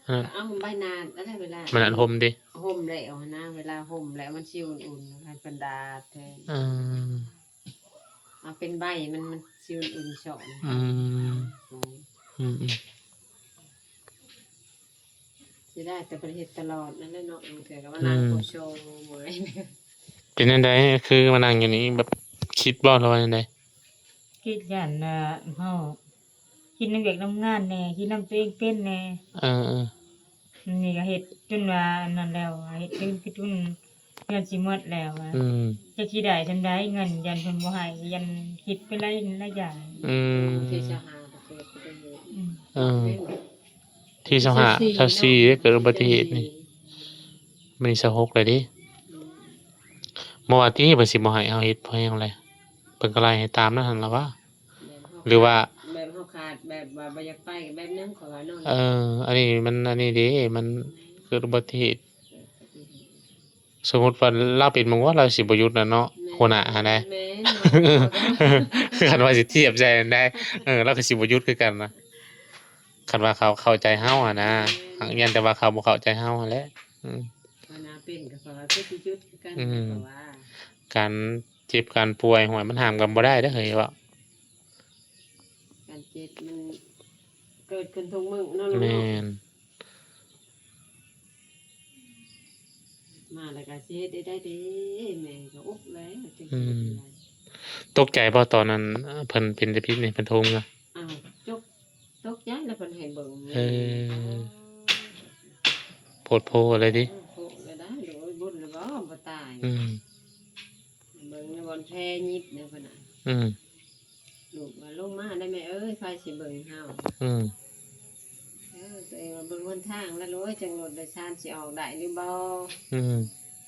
ເອີ ເອົາໃບໜາດ ອັນນັ້ນເວລາ ມັນອັນຫົ່ມຕິ ຫົ່ມແລ້ວຫັ້ນນະ ເວລາຫົ່ມແລ້ວມັນຊິອຸ່ນໆ ໃຫ້ເພິ່ນດາດແທນ ອືມ ເອົາເປັນໃບມັນ ມັນຊິອຸ່ນໆ ຊອກ ອືມ ອືມໆ ຊິໄດ້ແຕ່ບໍ່ໄດ້ເຮັດຕະຫຼອດນັ້ນແຫຼະເນາະ ບາງເທື່ອກໍມານັ່ງ ອືມ ໂຄໂຊເມື່ອຍ ເປັນຈັ່ງໃດ ຄືມານັ່ງຢູ່ນີ້ ແບບຄິດບໍ່ ຫຼືວ່າຈັ່ງໃດ? ຄິດຢ້ານວ່າເຮົາ ຄິດນຳວຽກນຳງານແດ່ ຄິດນຳຕົວເອງເປັນແດ່ ເອີໆ ນີ້ກໍເຮັດຈົນວ່າອັນນັ້ນແລ້ວ ເຮັດຈົນ ຄືຈົນເຮືອນຊິໝົດແລ້ວ ອືມ ຈັກຊິໄດ້ສ່ຳໃດເງິນ ຢ້ານເພິ່ນບໍ່ໃຫ້ ຢ້ານຄິດໄປຫຼາຍ ຫຼາຍຢ່າງ ອືມ ທີຊາວຫ້າກໍເກີດອຸບັດຕິເຫດ ອືມ ເອີ ທີຊາວຫ້າ ຊາວສີ່ ຊາວສີ່ເດ້ ເກີດອຸບັດຕິເຫດນີ້ ມື້ນີ້ຊາວຫົກແລ້ວເດ້ ອືມ ບໍ່ວ່າຕິ ເພິ່ນຊິບໍ່ໃຫ້ເຮົາເຮັດ ເພາະຫຍັງແລະ ເພິ່ນກໍໄລ່ໃຫ້ຕາມນັ້ນຫັ້ນລະວ່າ ແບບເຮົາ ຫຼືວ່າ ຂາດ ແບບເຮົາຂາດ ແບບວ່າບໍ່ຢາກໄປກໍແບບໜຶ່ງ ຂ້ອຍວ່າເນາະ ເອີ ອັນນີ້ມັນ ອັນນີ້ເດ້ ມັນເກີດອຸບັດຕິເຫດ ເກີດອຸບັດຕິເຫດ ສົມມຸດວ່າລາວເປັນໝໍ ລາວຊິບໍ່ຢຸດນະເນາະ ແມ່ນ ຫົວໜ້າຫັ້ນນະ ແມ່ນ ຄັນວ່າຊິທຽບໃສ່ຫັ້ນໄດ໋ ເອີ ລາວກໍຊິບໍ່ຢຸດຄືກັນນະ ຄັນວ່າເຂົາເຂົ້າໃຈເຮົາຫັ້ນນະ ແມ່ນ ຢ້ານແຕ່ວ່າເຂົາບໍ່ເຂົ້າໃຈເຮົາຫັ້ນແຫຼະ ອືມ ຫົວໜ້າເປັນກໍເຂົາວ່າຄືຊິຢຸດຄືກັນ ອືມ ເຂົາວ່າ ການເຈັບການປ່ວຍ ໂຫຍ ມັນຫ້າມກັນບໍ່ໄດ້ເດ້ເຮີ້ຍ ເວົ້າ ການເຈັບມັນເກີດຂຶ້ນທຸກມື້ເນາະ ແມ່ນ ມາແລ້ວກໍຊິເຮັດໄດ້ເດ້ ແມ່ກໍອຸກແລ້ວ ອືມ ຕົກໃຈບໍ່ຕອນນັ້ນ ເພິ່ນເປັນຕາພິດນີ້ ເພິ່ນໂທມາ? ອ້າວ ຕົກ ຕົກໃຈແລ້ວເພິ່ນໃຫ້ເບິ່ງ ເອີ ໂພດໂພເລີຍຕິ ເອີ ໂພດແລ້ວໄດ໋ ໂດຍ ບຸນແລ້ວບໍ່ ບໍ່ຕາຍ ອືມ ເບິ່ງໃນບ່ອນແພຍິບນະ ເພິ່ນນະ ອືມ ລູກວ່າ ລົງມາໄດ້ແມ່ເອີຍ ໃຜຊິເບິ່ງເຮົາ ອືມ ເອີ ຕົວເອງວ່າເບິ່ງຫົນທາງແລ້ວລູກເອີຍ ຈັ່ງລົດໂດຍສານຊິອອກໄດ້ຫຼືບໍ່ ອືມ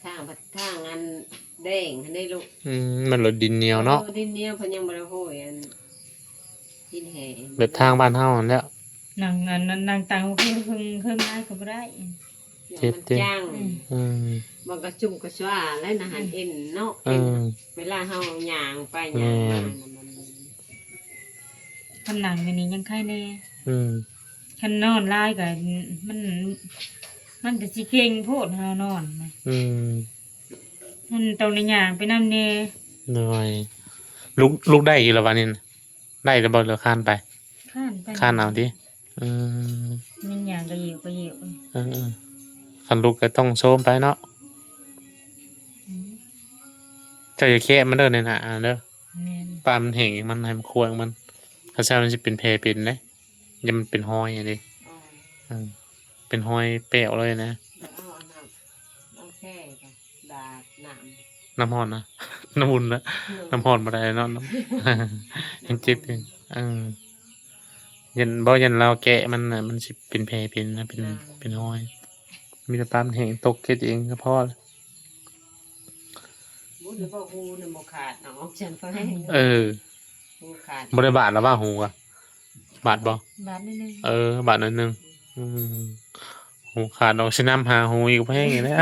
ທາງພັດທາງອັນແດງຫັ້ນເດ້ລູກ ອືມ ມັນລົດດິນໜຽວເນາະ ເອີ ດິນໜຽວ ເພິ່ນຍັງບໍ່ໄດ້ໂຫຍອັນ ດິນແຫ້ງ ແບບທາງບ້ານເຮົາຫັ້ນແຫຼະ ນັ່ງອັນນັ້ນ ນັ່ງຕາງເຄິ່ງ ເຄິ່ງ ເຄິ່ງນາຍກໍບໍ່ໄດ້ ເຈັບຕິ ມັນຈັງ ອືມ ອືມ ມັນກະຈຸ່ມກະຊວາແລ້ວນະຫັ້ນ ເອັນເນາະ ເອີ ເວລາເຮົາຍ່າງໄປຍ່າງມາ ແມ່ນ ນະ ມັນ ຄັນນັ່ງຢູ່ນີ້ຍັງໄຄແດ່ ອືມ ຄັນນອນຫຼາຍກໍ ມັນ ມັນກໍຊິເຄັ່ງໂພດເຮົານອນນະ ອືມ ມັນຕ້ອງໄດ້ຍ່າງໄປນຳແດ່ ໂດຍ ລຸກ ລຸກໄດ້ຢູ່ລະບາດນີ້ນະ ໄດ້ແລ້ວບໍ່ ຫຼືຄານໄປ? ຄານໄປ ຄານເອົາຕິ ອືມ ຍັງຍ່າງກະເຫຍກກະເຫຍກ ເອີໆ ຄັນລຸກກໍຕ້ອງໂຊມໄປເນາະ ອືມ ເຈົ້າຢ່າແຄະມັນເດີ ໃນໜ້າເດີ ແມ່ນ ປານມັນແຫ້ງ ມັນໃຫ້ມັນຄົວມັນ ຄັນຊັ້ນມັນຊິເປັນແຜເປັນເດ້ ຢ່າມັນເປັນຮອຍຫັ້ນເດ້ ອໍ ເອີ ເປັນຮອຍແປວເລີຍນະ ເອົາອັນນັ້ນ ເອົາແຄ່ ດາດນ້ຳ ນ້ຳຮ້ອນນະ ນ້ຳອຸ່ນນະ ເອີ ນ້ຳຮ້ອນບໍ່ໄດ້ເນາະ ຍັງເຈັບຢູ່ ເອີ ຢ້ານ ບໍ່ ຢ້ານລາວແກະມັນນະ ມັນຊິເປັນແຜເປັນນະ ເປັນ ເປັນຮອຍ ມີແຕ່ປານແຫ້ງ ຕົກເຮັດເອງກໍພໍແລ້ວ ບຸນແລ້ວບໍ່ ຫູນະບໍ່ຂາດເນາະ ຈັ່ງເພິ່ນ ເອີ ຫູຂາດ ບໍ່ໄດ້ບາດລະຫວາ ຫູກະ ບາດບໍ່? ບາດໜ້ອຍໜຶ່ງ ເອີ ບາດໜ້ອຍໜຶ່ງ ອືມ ຫູຂາດເນາະ ຊິນຳຫາຫູອີກ ແພງອີກແລ້ວ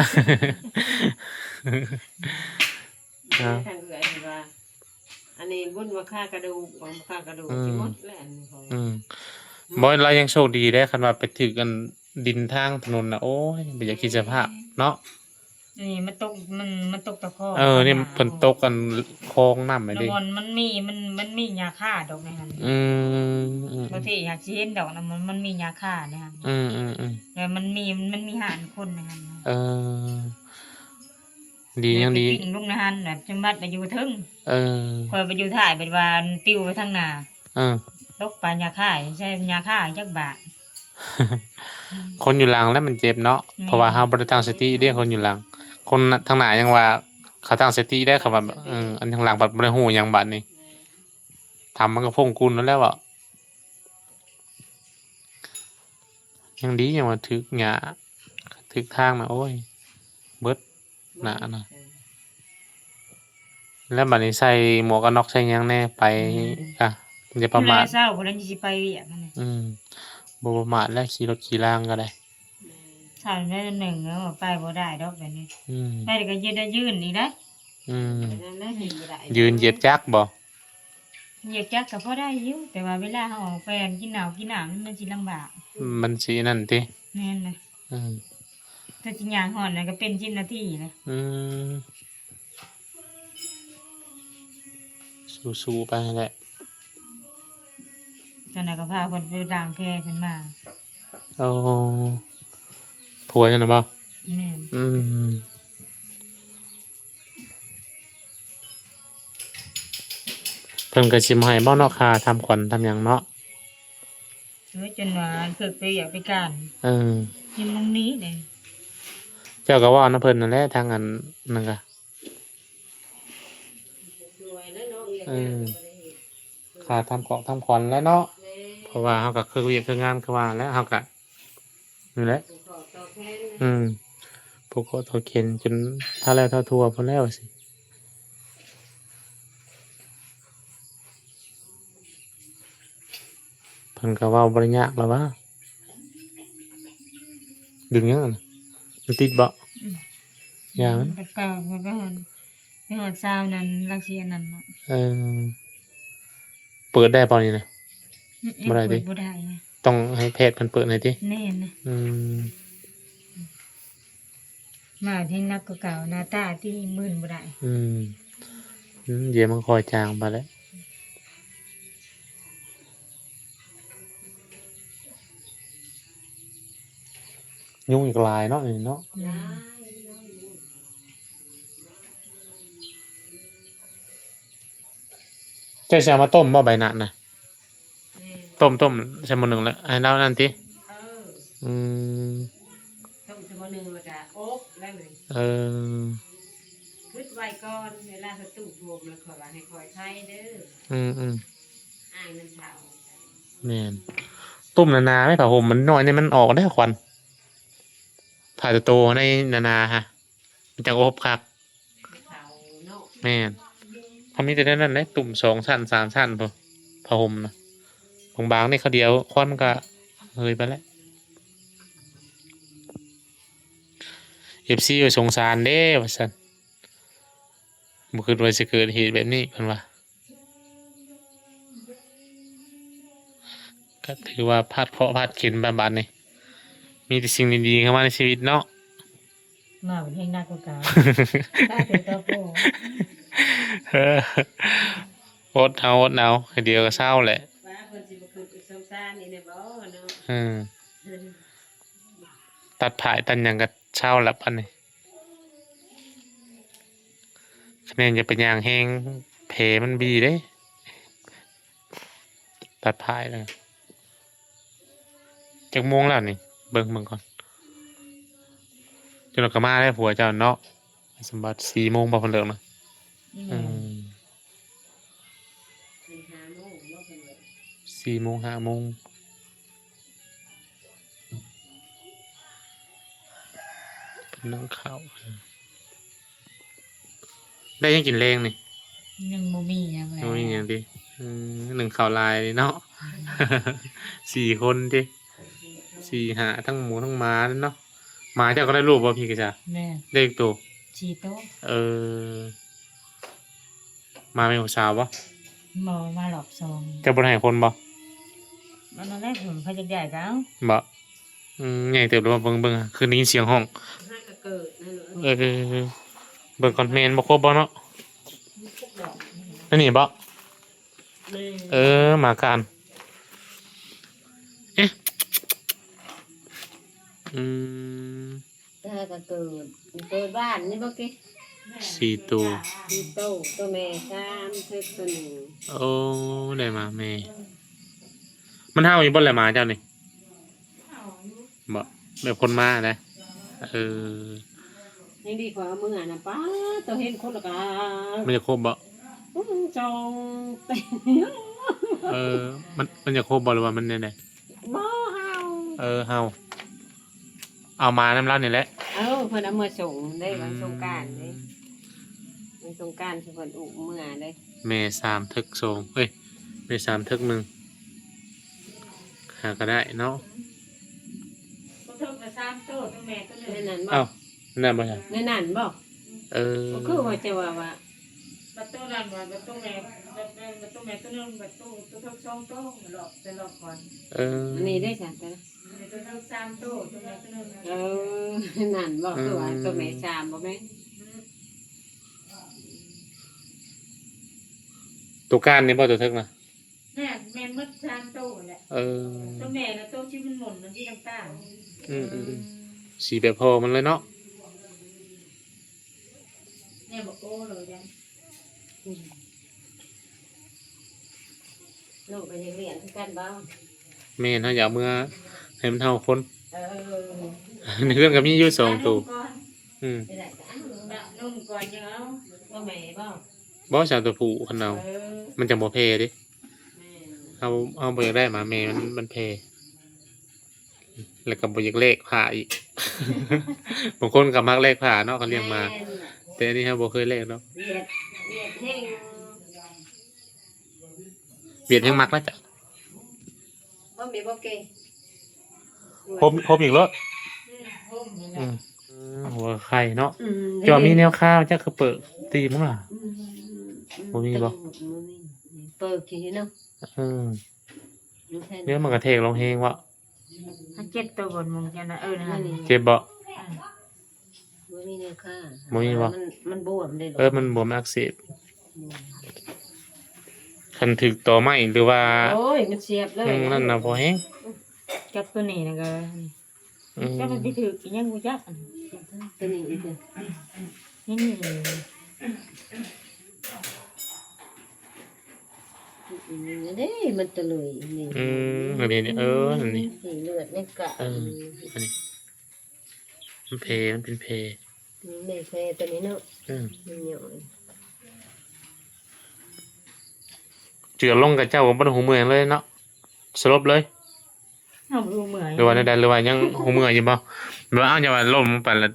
ທາງເອື້ອຍເພິ່ນວ່າ ອັນນີ້ບຸນວ່າຄາກະດູກ ວ່າຄາກະດູກ ອືມ ຊິໝົດແລ້ວ ອັນນີ້ ອືມ ບໍ່ ລາວຍັງໂຊກດີເດ້ ຄັນວ່າໄປຖືກອັນດິນທາງຖະໜົນນະ ໂອ້ຍ ບໍ່ຢາກຄິດສະພາບເນາະ ນີ້ມັນຕົກ ມັນ ມັນຕົກຕະຄອງ ເອີ ນີ້ເພິ່ນຕົກອັນຄອງນ້ຳນີ້ເດ້ ມັນມີ ມັນ ມັນມີຫຍ້າຄາດອກໃນຫັ້ນ ອືມ ອືມ ບາງທີຫາກຊິເຫັນດອກນະ ມັນ ມັນມີຫຍ້າຄາດໃນຫັ້ນ ອືມ ອືມ ອືມ ແລ້ວມັນມີ ມັນມີຮ້ານຄົນໃນຫັ້ນ ເອີ ດີ ຍັງດີ ແລ້ວໄປກິນລົງໃນຫັ້ນ ແບບຈຳບັດໄປຢູ່ເທິງ ເອີ ຂ້ອຍໄປຢູ່ທ້າຍ ແບບວ່າປິວໄປທາງໜ້າ ເອີ ຕົກປານຫຍ້າຄາດ ໃສ່ຫຍ້າຄາດຈັກບາດ ຄົນຢູ່ຫຼັງແຫຼະມັນເຈັບເນາະ ແມ່ນ ເພາະວ່າເຮົາບໍ່ໄດ້ຕັ້ງສະຕິເດ້ ຄົນຢູ່ຫຼັງ ຄົນທາງໜ້າຍັງວ່າເຂົາຕັ້ງສະຕິໄດ້ ເຂົາວ່າ ເອີ ອັນທາງຫຼັງບັດບໍ່ໄດ້ຮູ້ຫຍັງບາດນີ້ ແມ່ນ ທຳມັນກໍພົງກຸນນັ້ນແຫຼະເວົ້າ ຍັງດີ ຍັງວ່າຖືກຫຍ້າ ຖືກທາງນະ ໂອ້ຍ ເບິດ ໜ້ານະ ແລ້ວບາດນີ້ໃສ່ໝວກກັນນັອກໃສ່ຫຍັງແດ່ໄປ ອືມ ກະຢ່າປະໝາດ ເຊົ້າພຸ້ນແຫຼະຊິໄປວຽກຫັ້ນນະ ອືມ ບໍ່ປະໝາດແລ້ວ ຂີ່ລົດຂີ່ລາງກໍໄດ້ ເຊົ້າໜ້ອຍໜຶ່ງ ເອີ ໄປບໍ່ໄດ້ດອກດຽວນີ້ ອືມ ໄປແລ້ວກໍຢືນ ຢືນອີກໄດ໋ ອືມ ຢືນຢຽບຈັກບໍ່? ວຽກຈັກກໍພໍໄດ້ຢູ່ ແຕ່ວ່າເວລາເຮົາອອກໄປກິນເຫຼົ້າກິນນ້ຳ ມັນຊິລຳບາກ. ມັນຊິນັ້ນຕິ? ແມ່ນນະ. ອືມ ຖ້າຊິຍ່າງຮອດນັ້ນກໍເປັນສິບນາທີແຫຼະ. ອືມ ສູ້ໆໄປຫັ້ນແຫຼະ. ຕອນນັ້ນກໍພາເພິ່ນໄປລ້າງແພເພິ່ນມາ. ໂອ້ ຜົວເຈົ້ານະບໍ່? ແມ່ນ. ອືມ ເພິ່ນກໍຊິບໍ່ໃຫ້ບໍ່ເນາະ ຄ່າທຳຂວັນທຳຫຍັງເນາະ. ໂອ້ຍ ຈົນວ່າເພິ່ນໄປວຽກໄປການ. ເອີ ຍັງມອງນີ້ເດ້. ເຈົ້າກໍເວົ້ານຳເພິ່ນນັ້ນແຫຼະ ທາງອັນນັ້ນກະ ເອີ ຄ່າທຳຂອງທຳຂວັນແຫຼະເນາະ. ແມ່ນ. ເພາະວ່າເຮົາກໍຄືວຽກຄືງານຄືວ່າແຫຼະ ເຮົາກະ ນີ້ແຫຼະ ຜູ້ຂໍຕໍ່ແຂນ. ອືມ ຜູ້ຂໍຕໍ່ແຂນຈົນຖ້າແລ້ວຖ້າທົ່ວພຸ້ນແລ້ວຊິ. ເພິ່ນກໍເວົ້າບໍ່ໄດ້ຍາກແລ້ວຫວາ. ດຶງຫຍັງຫັ້ນນະ? ມັນຕິດບໍ່? ອືມ ຢ່າມັນ. ແຕ່ເກົ່າ ໄປຮອດ ໄປຮອດຊາວນັ້ນ ລາວຊິອັນນັ້ນເນາະ. ເອີ ເປີດໄດ້ບໍ່ນີ້ນະ? ອືມ ບໍ່ໄດ້ຕິ? ເປີດບໍ່ໄດ້. ຕ້ອງໃຫ້ແພດເພິ່ນເປີດໃຫ້ຕິ? ແມ່ນນະ. ອືມ ມາແຮງໜັກກວ່າເກົ່າ ໜ້າຕາທີ່ມື່ນບໍ່ໄດ້. ອືມ ອືມ ດຽວມັນຄ່ອຍຈາງໄປແຫຼະ. ຍຸງອີກຫຼາຍເນາະ ນີ້ເນາະ. ອືມ ເຈົ້າຊິເອົາມາຕົ້ມບໍ່ໃບນານນະ? ແມ່ນ. ຕົ້ມ ຕົ້ມໃສ່ໝໍ້ໜຶ້ງແລ້ວໃຫ້ລາວນັ້ນຕິ? ເອີ ອືມ ຕົ້ມໃສ່ໝໍ້ໜຶ້ງແລ້ວກະອົບແລ້ວນີ້. ເອີ ຄຶດໄວ້ກ່ອນ ເວລາເຂົາຕູ້ໂຮມແລ້ວ ຂ້ອຍວ່າໃຫ້ຂ້ອຍໄຄເດີ. ອືມໆ ອ້າຍມັນເຖົ້າ. ແມ່ນ. ຕົ້ມໜາໆ ໄມ້ຜ້າຫົ່ມມັນນ້ອຍນີ້ ມັນອອກໄດ້ຄວັນ. ຜ້າໂຕໆ ໃນໜາໆ ຫະ ມັນຈັງອົບຄັກ. ເຂົາເນາະ. ແມ່ນ. ເຮົາມີແຕ່ແນວນັ້ນແຫຼະ ຕຸ້ມສອງຊັ້ນສາມຊັ້ນພຸ້ນ ຜ້າຫົ່ມນະ. ບາງໆ ນີ້ ຄາວດຽວຄວັນມັນກະເຫີຍໄປແລ້ວ. ເອັຟຊີ ວ່າ ສົງສານເດ້ ວ່າຊັ້ນ. ບໍ່ຄິດວ່າຊິເກີດເຫດແບບນີ້ ເພິ່ນວ່າ. ກໍຖືວ່າພາດເຄາະພາດເຂັນໄປບາດນີ້ ມີແຕ່ສິ່ງດີໆເຂົ້າມາໃນຊີວິດເນາະ. ມາເປັນແຮງໜັກກວ່າເກົ່າ ຕາເປັນຕົວໂກ. ເອີ ອົດເອົາ ອົດເອົາ ດຽວກໍເຊົາແຫຼະ. ວ່າເພິ່ນຊິບໍ່ຄິດສົງສານອີກແດ່ບໍ່ເນາະ. ອືມ ຕັດຜາຍຕັດຫຍັງກໍເຊົາລະບາດນີ້. ຄະແນນຢ່າໄປຍ່າງແຮງ ແຜມັນບີເດ້ ຕັດຜາຍນະ. ຈັກໂມງແລ້ວນີ້? ເບິ່ງ ເບິ່ງກ່ອນ. ຈົນວ່າກໍມາແລ້ວ ຜົວເຈົ້າເນາະ. ສົມບັດ ສີ່ໂມງບໍ່ ເພິ່ນເລີກນະ? ອືມ ອືມ ສີ່ໂມງ ຫ້າໂມງ ເພິ່ນໜຶ້ງເຂົ້າ. ໄດ້ຫຍັງກິນແລງນີ້? ຍັງບໍ່ມີຫຍັງແລ້ວ ຍັງບໍ່ມີຫຍັງຕິ? ອືມ ໜຶ້ງເຂົ້າຫຼາຍເນາະ. ອືມ ສີ່ຄົນຕິ? ສີ່ ຫ້າ ທັງໝູທັງໝາເນາະ. ໝາເຈົ້າກໍໄດ້ລູກບໍ່ ພີ່ກະຊາ? ແມ່ນ. ໄດ້ຈັກໂຕ? ສີ່ໂຕ. ເອີ ໝາແມ່ນຂອງສາວບໍ່? ບໍ່ ມາລອບສອງ. ເຈົ້າບໍ່ໄດ້ໃຫ້ຄົນບໍ່? ມັນນັ້ນແຫຼະ ເພິ່ນເຂົາຢາກໄດ້ກໍເອົາ. ບໍ່? ອືມ ໃຫຍ່ເຕີບແລ້ວ. ເບິ່ງ ເບິ່ງ ຄືໄດ້ຍິນສຽງຮ້ອງ. ຫາກໍເກີດນັ້ນເລີຍ. ເອີ ເບິ່ງກ່ອນ ແມ່ນບໍ່ຄົບບໍ່ເນາະ? ອັນນີ້ບໍ່? ແມ່ນ. ເອີ ໝາການ ເອະ ອືມ ຫາກໍເກີດ ເກີດບ້ານນີ້ບໍ່ເກ? ສີ່ໂຕ ສີ່ໂຕ ໂຕແມ່ສາມ ເທິກໂຕໜຶ່ງ. ໂອ້ ໄດ້ໝາແມ່. ມັນເຫົ່າຢູ່ບໍ່ແຫຼະ ໝາເຈົ້ານີ້? ບໍ່ ແບບຄົນມານະ. ເອີ ຍັງດີກວ່າເມືອນະ ປ້າ ໂຕເຫັນຄົນລະກະ ມັນຈະຄົບບໍ່? ອືມ ຈ້ອງເຕັມ. ເອີ ມັນ ມັນຈະຄົບບໍ່ ຫຼືວ່າມັນແນວໃດ? ບໍ່ ເຫົ່າ. ເອີ ເຫົ່າ. ເອົາມານຳລາວນີ້ແຫຼະ. ເອີ ເພິ່ນເອົາມາສົ່ງເດ້ ວັນສົງການເດ້. ອືມ ວັນສົງການຊິເພິ່ນອຸ້ມເມືອເດ້. ແມ່ສາມເທິກສອງ ເອີຍ ແມ່ສາມເທິກໜຶ່ງ ຫາກໍໄດ້ເນາະ. ບໍ່ເຖິງກໍສາມໂຕ ໂຕແມ່ໂຕໜຶ່ງ. ໃນນັ້ນບໍ່? ເອົ້າ ນັ້ນບໍ່? ໃນນັ້ນບໍ່? ເອີ ກໍຄືວ່າຈະວ່າ ວ່າ ບັດໂຕນັ້ນວ່າ ບັດໂຕແມ່ ແມ່ນ ແມ່ນ ປະຕູແມ່ໂຕໜຶ່ງ ປະຕູ ໂຕເທິງສອງໂຕ ລອບ ແຕ່ລອບກ່ອນ. ເອີ ອັນນີ້ເດ້ຊະ ແຕ່ລະ ແມ່ໂຕເທິງສາມໂຕ ໂຕແມ່ໂຕໜຶ່ງ. ເອີ ນັ້ນບອກ ອືມ ຄືວ່າໂຕແມ່ສາມບໍ່ແມ່ນ? ອືມ ໂຕກາງນີ້ບໍ່ ໂຕເທິງນະ? ແມ່ນ ແມ່ນໝົດສາມໂຕແຫຼະ. ເອີ ໂຕແມ່ນະ ໂຕທີ່ມັນໝົນ ມັນຊິຕ່າງໆ. ອືມໆໆ ອືມ ສີແບບພໍ່ມັນເລີຍເນາະ. ແມ່ບອກໂອ້ເລີຍ ອືມ ລູກກໍຍັງລ້ຽງຄືກັນບໍ່? ແມ່ນ ເຮົາຢາກເມືອໃຫ້ມັນເຫົ່າຄົນ. ເອີ ໃນເຮືອນກໍມີຢູ່ສອງໂຕ. ອືມ ນີ້ແຫຼະ ນະ ນຸ່ງກ່ອນຍັງເອົາ ບໍ່ແມ່ບໍ່? ບໍ່ ສາມໂຕຜູ້ຄັນເອົາ ເອີ ມັນຈັ່ງບໍ່ແຜ່ເດ້. ແມ່ນ ເຮົາ ເຮົາບໍ່ຢາກໄດ້ໝາແມ່ ມັນ ມັນແຜ່. ແລ້ວກໍບໍ່ຢາກແລກຜ້າອີກ. ບາງຄົນກໍມັກແລກຜ້າເນາະ ຄັນລ້ຽງໝາ. ແມ່ນ ແຕ່ອັນນີ້ເຮົາບໍ່ເຄີຍແລກເນາະ. ວຽດ ວຽດແຮງ ວຽດແຮງມັກນະຈະ. ບໍ່ມີບໍ່ເກ ຫົບ ຫົບອີກໂລດ. ອືມ ຫົບ ອືມ ເອີ ຫົວໄຂ່ເນາະ. ອືມ ເຈົ້າມີແນວຄາຈັກຄືເປີກຕີບມັນລະ? ອືມ ອືມ ບໍ່ມີບໍ່? ບໍ່ມີ ເປີກຂີ້ເນາະ. ເອີ ດຽວມັນກະແທກລົງແຮງວະ. ມັນເຈັບຕົວບົນມຸງຈັ່ງນະ. ເອີ ນັ້ນ ເຈັບບໍ່? ອືມ ບໍ່ມີແນວຄາ ບໍ່ມີບໍ່? ມັນ ມັນບວມເດ້. ເອີ ມັນບວມອັກເສບ. ອືມ ຄັນຖືກຕໍໄມ້ ຫຼືວ່າ ໂອ້ຍ ມັນສຽບເລີຍ. ອືມ ນັ້ນນະພໍແຮງ. ຈັບຕົວນີ້ນະກໍ ອືມ ຈັກມັນຊິຖືກອີຫຍັງບໍ່ຈັກ. ຕົວນີ້ອີກ ນີ້ ນີ້ ນີ້ເດ້ ມັນຕະລຸຍນີ້. ອືມ ອັນນີ້ ເອີ ອັນນີ້ ນີ້ເລືອດຍັງກະ ເອີ ອັນນີ້ ມັນແຜ ມັນເປັນແຜ. ອືມ ແມ່ນແຜຕົວນີ້ເນາະ. ອືມ ມັນຫຍໍ້ ເຈື່ອນລົງກະເຈົ້າກໍບໍ່ໄດ້ຮູ້ເມື່ອຍເລີຍເນາະ ສະຫຼົບເລີຍ. ເຮົາບໍ່ຮູ້ເມື່ອຍ ຫຼືວ່າແນວໃດ ຫຼືວ່າຍັງຮູ້ເມື່ອຍຢູ່ບໍ່? ຫຼືວ່າ ອ້າວ ຢ່າວ່າລົ້ມລົງໄປລະ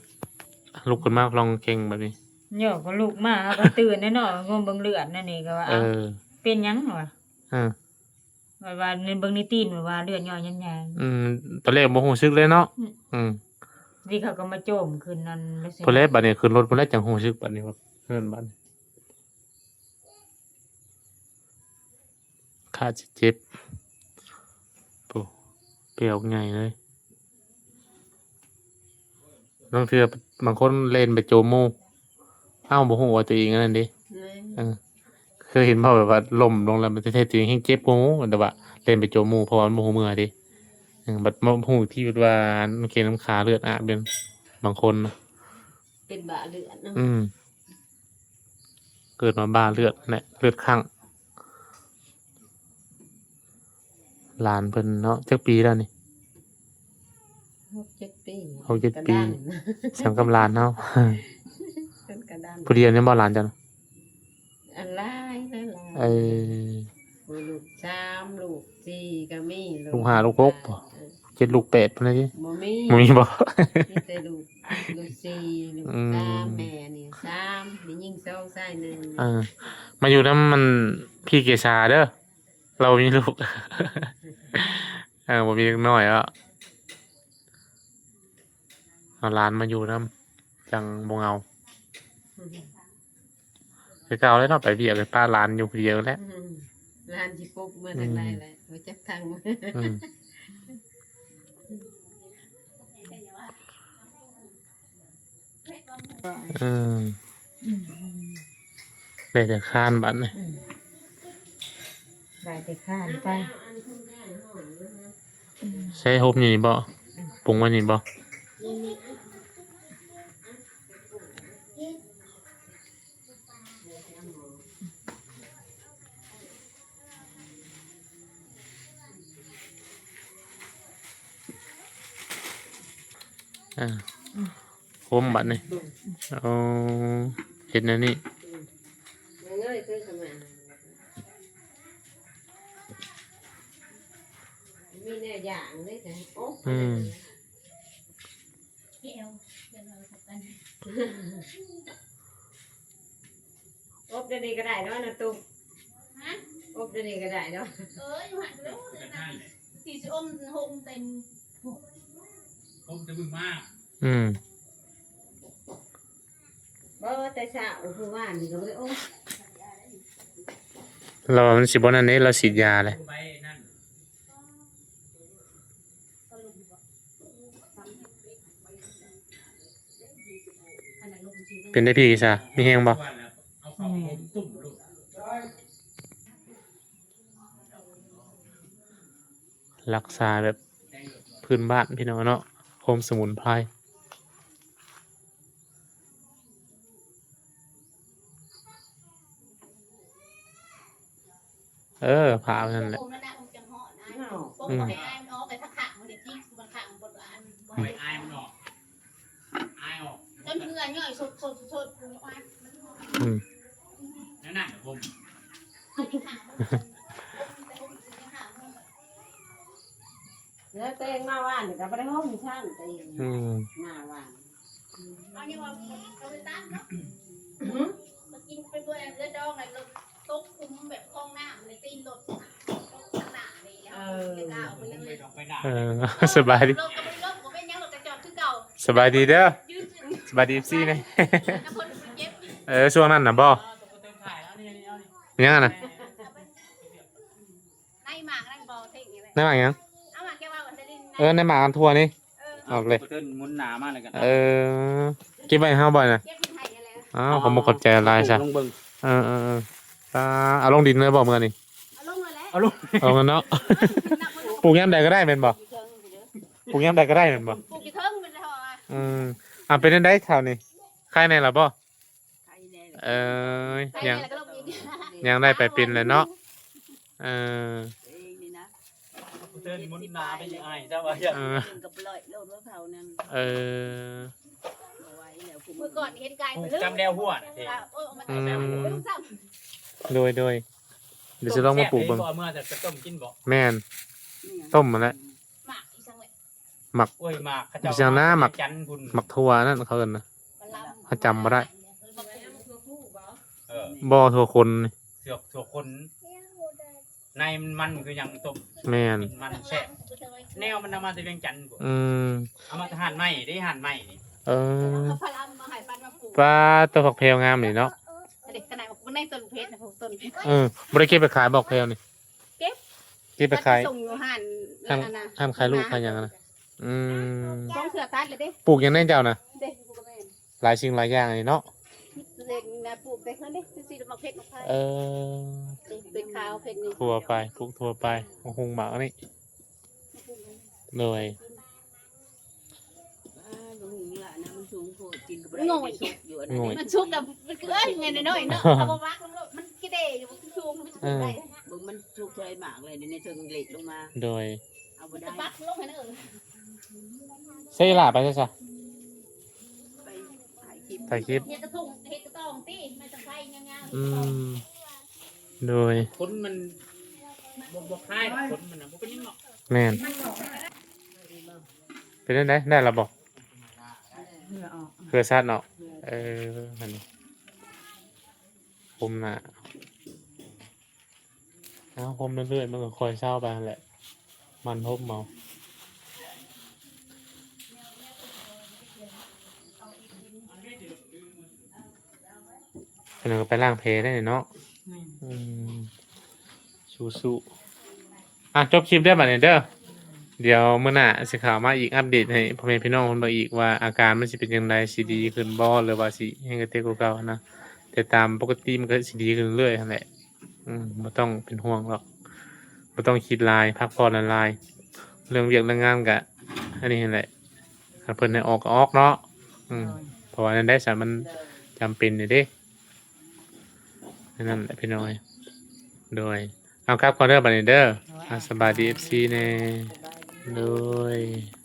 ລຸກຂຶ້ນມາລອງເກັ່ງແບບນີ້. ໂຍ ກໍລຸກມາ ເຮົາກໍຕື່ນແນ່ເນາະ ງົມເບິ່ງເລືອດແນວນີ້ກໍວ່າ ເອີ ເປັນຫຍັງວະ? ເອີ ແບບວ່າເບິ່ງໃນຕີນ ແບບວ່າເລືອດຍ້ອຍຍາງໆ. ອືມ ຕອນແລກບໍ່ຮູ້ສຶກເລີຍເນາະ. ອືມ ອືມ ທີ່ເຂົາກໍມາໂຈມຂຶ້ນນັ້ນ ພຸ້ນແຫຼະ ບັດນີ້ຂຶ້ນລົດພຸ້ນແຫຼະ ຈັ່ງຮູ້ສຶກບັດນີ້ວ່າເຮືອນບັດນີ້. ຂາຊິເຈັບ ໂອ້ ແປອອກໃຫຍ່ເລີຍ. ລາງເທື່ອບາງຄົນແລ່ນໄປໂຈມໝູ່ ອ້າວ ບໍ່ຮູ້ວ່າຕົວເອງອັນນັ້ນເດ້. ແມ່ນ ເອີ ເຄີຍເຫັນບໍ່ ແບບວ່າລົ້ມລົງແລ້ວ ມັນແທ້ໆຕົວເອງແຮ່ງເຈັບກວ່າໝູ່ ແຕ່ວ່າແລ່ນໄປໂຈມໝູ່ ເພາະວ່າມັນບໍ່ຮູ້ເມື່ອເດ້. ເອີ ບັດມາຮູ້ທີ່ວ່ານ້ຳແຂ້ງນ້ຳຂາເລືອດອາບເປັນບາງຄົນນະ ເປັນບ້າເລືອດເນາະ. ອືມ ເກີດມາບ້າເລືອດແຫຼະ ເລືອດຄັ້ງ. ຫຼານເພິ່ນເນາະ ຈັກປີແລ້ວນີ້? ຫົກເຈັດປີ ຫົກເຈັດປີ ສ່ຳກັບຫຼານເຮົາ. ເພິ່ນກະດັນ ຜູ້ດຽວນີ້ບໍ່ຫຼານເຈົ້ານະ? ອັນຫຼາຍ ຫຼາຍ ຫຼາຍ. ເອີ ໂອ້ຍ ລູກສາມ ລູກສີ່ກໍມີ ລູກຫ້າ ລູກຫົກບໍ່? ເອີ ເຈັດ ລູກແປດພຸ້ນນະຕິ? ບໍ່ມີ ບໍ່ມີບໍ່? ມີແຕ່ລູກ ລູກສີ່ ລູກສາມ. ອືມ ແມ່ນີ້ສາມ ແມ່ຍິງສອງ ຊາຍໜຶ່ງ. ເອີ ມາຢູ່ນຳມັນພີ່ເກສາເດີ ລາວມີລູກ. ເອີ ບໍ່ມີເດັກນ້ອຍເນາະ ເອົາຫຼານມາຢູ່ນຳ ຈັ່ງບໍ່ເຫງົາ. ຄືເກົ່າແຫຼະເນາະ ໄປວຽກ ໄປປະຫຼານຢູ່ຜູ້ດຽວແຫຼະ. ອືມ ຫຼານຊິປຸກເມືອທາງໃດແຫຼະ ອືມ ບໍ່ຈັກທາງເມືອ. ອືມ ອືມ ໄດ້ແຕ່ຄານບັດນີ້. ອືມ ໄດ້ແຕ່ຄານໄປ. ໃຊ້ຫົບຢູ່ນີ້ບໍ່? ອືມ ປຸງໄວ້ນີ້ບໍ່? ອ່າ ໂຮມບັດນີ້. ໂອ້ ເຮັດແນວນີ້. ມີແນວຢ່າງເດ້ ອືມ. ອົບດຽວນີ້ກໍໄດ້ເນາະ ນະຕຸກ. ຮະ? ອົບດຽວນີ້ກໍໄດ້ເນາະ. ເອີ ຢູ່ຫັ້ນໂລດ ທີ່ຊິອົມໂຮມເຕັມ ອົບແຕ່ມື້ມາ. ອືມ. ບໍ່ ແຕ່ເຊົ້າ ມື້ວານນີ້ກໍບໍ່ໄດ້ອົບ. ລາວວ່າມັນຊິບໍ່ນັ້ນເດ້ ລາວສີດຢາແຫຼະ. ເປັນໄດ້ພີ່ສາ ມີແຮງບໍ່? ແມ່ນ. ລັກສາແບບພື້ນບ້ານພີ່ນ້ອງເນາະ ໂຮມສະໝຸນໄພ. ເອີ ພາໄປນັ້ນແຫຼະ. ອືມ ອາຍມັນອອກໄປທາງຂ້າງ ມັນໄດ້ຈິກ ບາງຄັ້ງບໍ່ ອັນ ອາຍມັນອອກ ອາຍອອກ ຈົນເຫື່ອຍ້ອຍສົດໆໆ ອືມ ແນວນັ້ນ ແລ້ວແຕ່ງມາວານນີ້ກໍບໍ່ໄດ້ຫົ່ມຊ້ຳແຕ່ງ ອືມ ມາວານ ເອົານີ້ວ່າເອົາໄປຕາມເນາະ ຫື ມາກິນໄປເບິ່ງເຮືອດອງ ແລ້ວຕົກຂຸມແບບຄອງນ້ຳ ແລ້ວຕີນລົດຕົກຂ້າງໜ້ານີ້ ແລ້ວ ເອີ ກໍເອົາໄປເລີຍ ເອີ ສະບາຍດີ ລົດກໍບໍ່ໄດ້ລົດ ບໍ່ເປັນຫຍັງ ລົດກໍຈອດຄືເກົ່າ ສະບາຍດີເດີ ສະບາຍດີ ເອັຟຊີ ແດ່ ແລ້ວເພິ່ນເຈັບ ເອີ ຊ່ວງນັ້ນນະບໍ່ ເອີ ຫຍັງຫັ້ນນະ ໃນໝາກນັ້ນບໍ່ເທັງນີ້ແຫຼະ ໃນໝາກຫຍັງ ເອົາໝາກແກວ່າ ເອີ ໃນໝາກອັນທົ່ວນີ້ ເອີ ອອກເລີຍ ເພິ່ນໝູນໜາມາແລ້ວກໍ ເອີ ເກັບໄວ້ໃຫ້ເຮົາບໍ່ນະ ເກັບໃຫ້ຫັ້ນແຫຼະ ອ້າວ ຂອບອົກຂອບໃຈຫຼາຍຊະ ເອົາລົງເບິ່ງ ເອີໆໆ ອ່າ ເອົາລົງດິນເລີຍບໍ່ມື້ນີ້ ເອົາລົງແລ້ວແຫຼະ ເອົາລົງ ເອົາເນາະ ປູກຍາມໃດກໍໄດ້ແມ່ນບໍ່ ປູກຍາມໃດກໍໄດ້ແມ່ນບໍ່ ປູກຢູ່ເທິງມັນເຖາະ ອືມ ອ່າ ເປັນຈັ່ງໃດເທົ່ານີ້ ໄຄແນ່ລະບໍ່? ເອີຍ ຍັງ ຍັງໄດ້ໄປເປັນແຫຼະເນາະ ເອີ ເອີ ເດີນໝູນໜາໄປອາຍຊະວ່າ ເອີ ເອີ ມື້ກ່ອນເຫັນກາຍໄປເລີຍ ຈຳແນວຫົວນະ ເອີ ອອກມາ ອືມ ຈຳແນວຫົວນ ໂດຍ ໂດຍ ດຽວຊິລອງມາປູກເບິ່ງ ຕົ້ມແຊບເດ້ ບໍ່ເອົາເມືອ ຈະ ຈະຕົ້ມກິນບໍ່? ແມ່ນ ຕົ້ມຫັ້ນແຫຼະ ໝາກອີ່ຫຍັງແຫຼະ ໝາກ ໂອ້ຍ ໝາກເຂົາເຈົ້າ ອີ່ຫຍັງນະ ໝາກ ໝາກຈັນພຸ້ນ ໝາກຖົ່ວນັ້ນເຂົາເອີ້ນນະ ເຮົາຈຳບໍ່ໄດ້ ເອີ ບໍ່ ຖົ່ວຂົນນີ້ ເສືອກຖົ່ວຂົນ ໃນມັນມັນຄືຫຍັງຕົ້ມ ແມ່ນ ມັນແຊບ ແນວມັນເອົາມາແຕ່ວຽງຈັນພຸ້ນ ອືມ ເອົາມາແຕ່ຮ້ານໄມ້ເດ້ ຮ້ານໄມ້ນີ້ ເອີ ເອົາພາລາມາໃຫ້ປັນມາປູກ ປາດ ຕົ້ນຜັກແພວງາມນີ້ເນາະ ເດັກຂະໜາດໃນຕົ້ນເພັດນະ ພວກຕົ້ນເພັດ ເອີ ບໍ່ໄດ້ເກັບໄປຂາຍບໍ່ແພວນີ້? ເກັບ ເກັບໄປຂາຍ ຕັດໄປສົ່ງຢູ່ຮ້ານ ຮ້ານ ອັນນັ້ນນະ ຮ້ານຂາຍລູກຂາຍຫຍັງນະ ອືມ ສອງເທື່ອຕັດແລ້ວເດ້ ປູກຫຍັງແດ່ເຈົ້ານະ? ເດ້ ປູກກໍແມ່ນ ຫຼາຍສິ່ງຫຼາຍຢ່າງນີ້ເນາະ ເຮັດນະ ປູກແຕ່ຫັ້ນເດ້ ຊິດອກໝາກເຜັດໝາກໄຜ່ ເອີ ເປັນຂາວເຜັດນີ້ ທົ່ວໄປ ປູກທົ່ວໄປ ໝາກຫຸ່ງໝາກອັນນີ້ ໂດຍ ອ່າ ບັກຫຸ່ງນີ້ລະນະ ມັນສູງໂພດ ກິນກໍບໍ່ໄດ້ ໂງ່ຍ ມັນສຸກຢູ່ ໂງ່ຍ ອັນນັ້ນ ມັນສຸກແລ້ວ ມັນຄື ເອີຍ ໃຫຍ່ນ້ອຍໆເນາະ ເອົາບໍ່ວາກລົງໂລດ ມັນກິເດຢູ່ ມັນສູງ ມັນສຸກ ເອີ ໄດ້ ເບິ່ງມັນສຸກເທົ່າໃດໝາກເລີຍ ໃນເທິງເລະລົງມາ ໂດຍ ເອົາບໍ່ໄດ້ ບັກລົງໃຫ້ເດີ ໃສ່ຫຼ້າໄປຊະ ໄປຖ່າຍຄລິບ ຖ່າຍຄລິບ ເຮັດກະທົງ ເຮັດກະຕ້ອງຕິ ໄມ້ຕະໄຄຍາວໆ ອືມ ໂດຍ ຂົນມັນບໍ່ ບໍ່ຄາຍດອກ ຂົນມັນນະ ບໍ່ເປັນຫຍັງດອກ ແມ່ນ ເປັນຈັ່ງໃດ ໄດ້ລະບໍ່? ເຫື່ອອອກ ເຫື່ອສັດເນາະ ເອີ ຫັ້ນ ຜົມໜ້າ ເອົາ ຫົ່ມເລື້ອຍໆ ມັນກໍຄ່ອຍເຊົາໄປຫັ້ນແຫຼະ ໝັ່ນຫົ່ມເອົາ ເພິ່ນກໍໄປລ້າງແຜໄດ້ເນາະ ແມ່ນ ອືມ ສູ້ໆ ອ່ະ ຈົບຄລິບເດີບັດນີ້ເດີ ດຽວມື້ໜ້າຊິເຂົ້າມາອີກ ອັບເດດໃຫ້ພໍ່ແມ່ພີ່ນ້ອງເພິ່ນເບິ່ງອີກວ່າ ອາການມັນຊິເປັນຈັ່ງໃດ ຊິດີຂຶ້ນບໍ່ ຫຼືວ່າຊິແຮງກະເຕກກວ່າເກົ່າຫັ້ນນະ ແຕ່ຕາມປົກກະຕິມັນກໍຊິດີຂຶ້ນເລື້ອຍຫັ້ນແຫຼະ ອືມ ບໍ່ຕ້ອງເປັນຫ່ວງດອກ ບໍ່ຕ້ອງຄິດຫຼາຍ ພັກຜ່ອນຫຼາຍໆ ເລື່ອງວຽກເລື່ອງງານກະ ອັນນີ້ຫັ້ນແຫຼະ ຄັນເພິ່ນໃຫ້ອອກກໍອອກເນາະ ອືມ ໂດຍ ເພາະວ່າແນວໃດສະ ມັນ ໂດຍ ຈຳເປັນເດ້ ແນວນັ້ນແຫຼະພີ່ນ້ອງເອີຍ ໂດຍ ເອົາ ກັບກ່ອນເດີບັດນີ້ເດີ ໂດຍ ອ່າ ສະບາຍດີ ເອັຟຊີ ແດ່ ສະບາຍດີ ໂດຍ.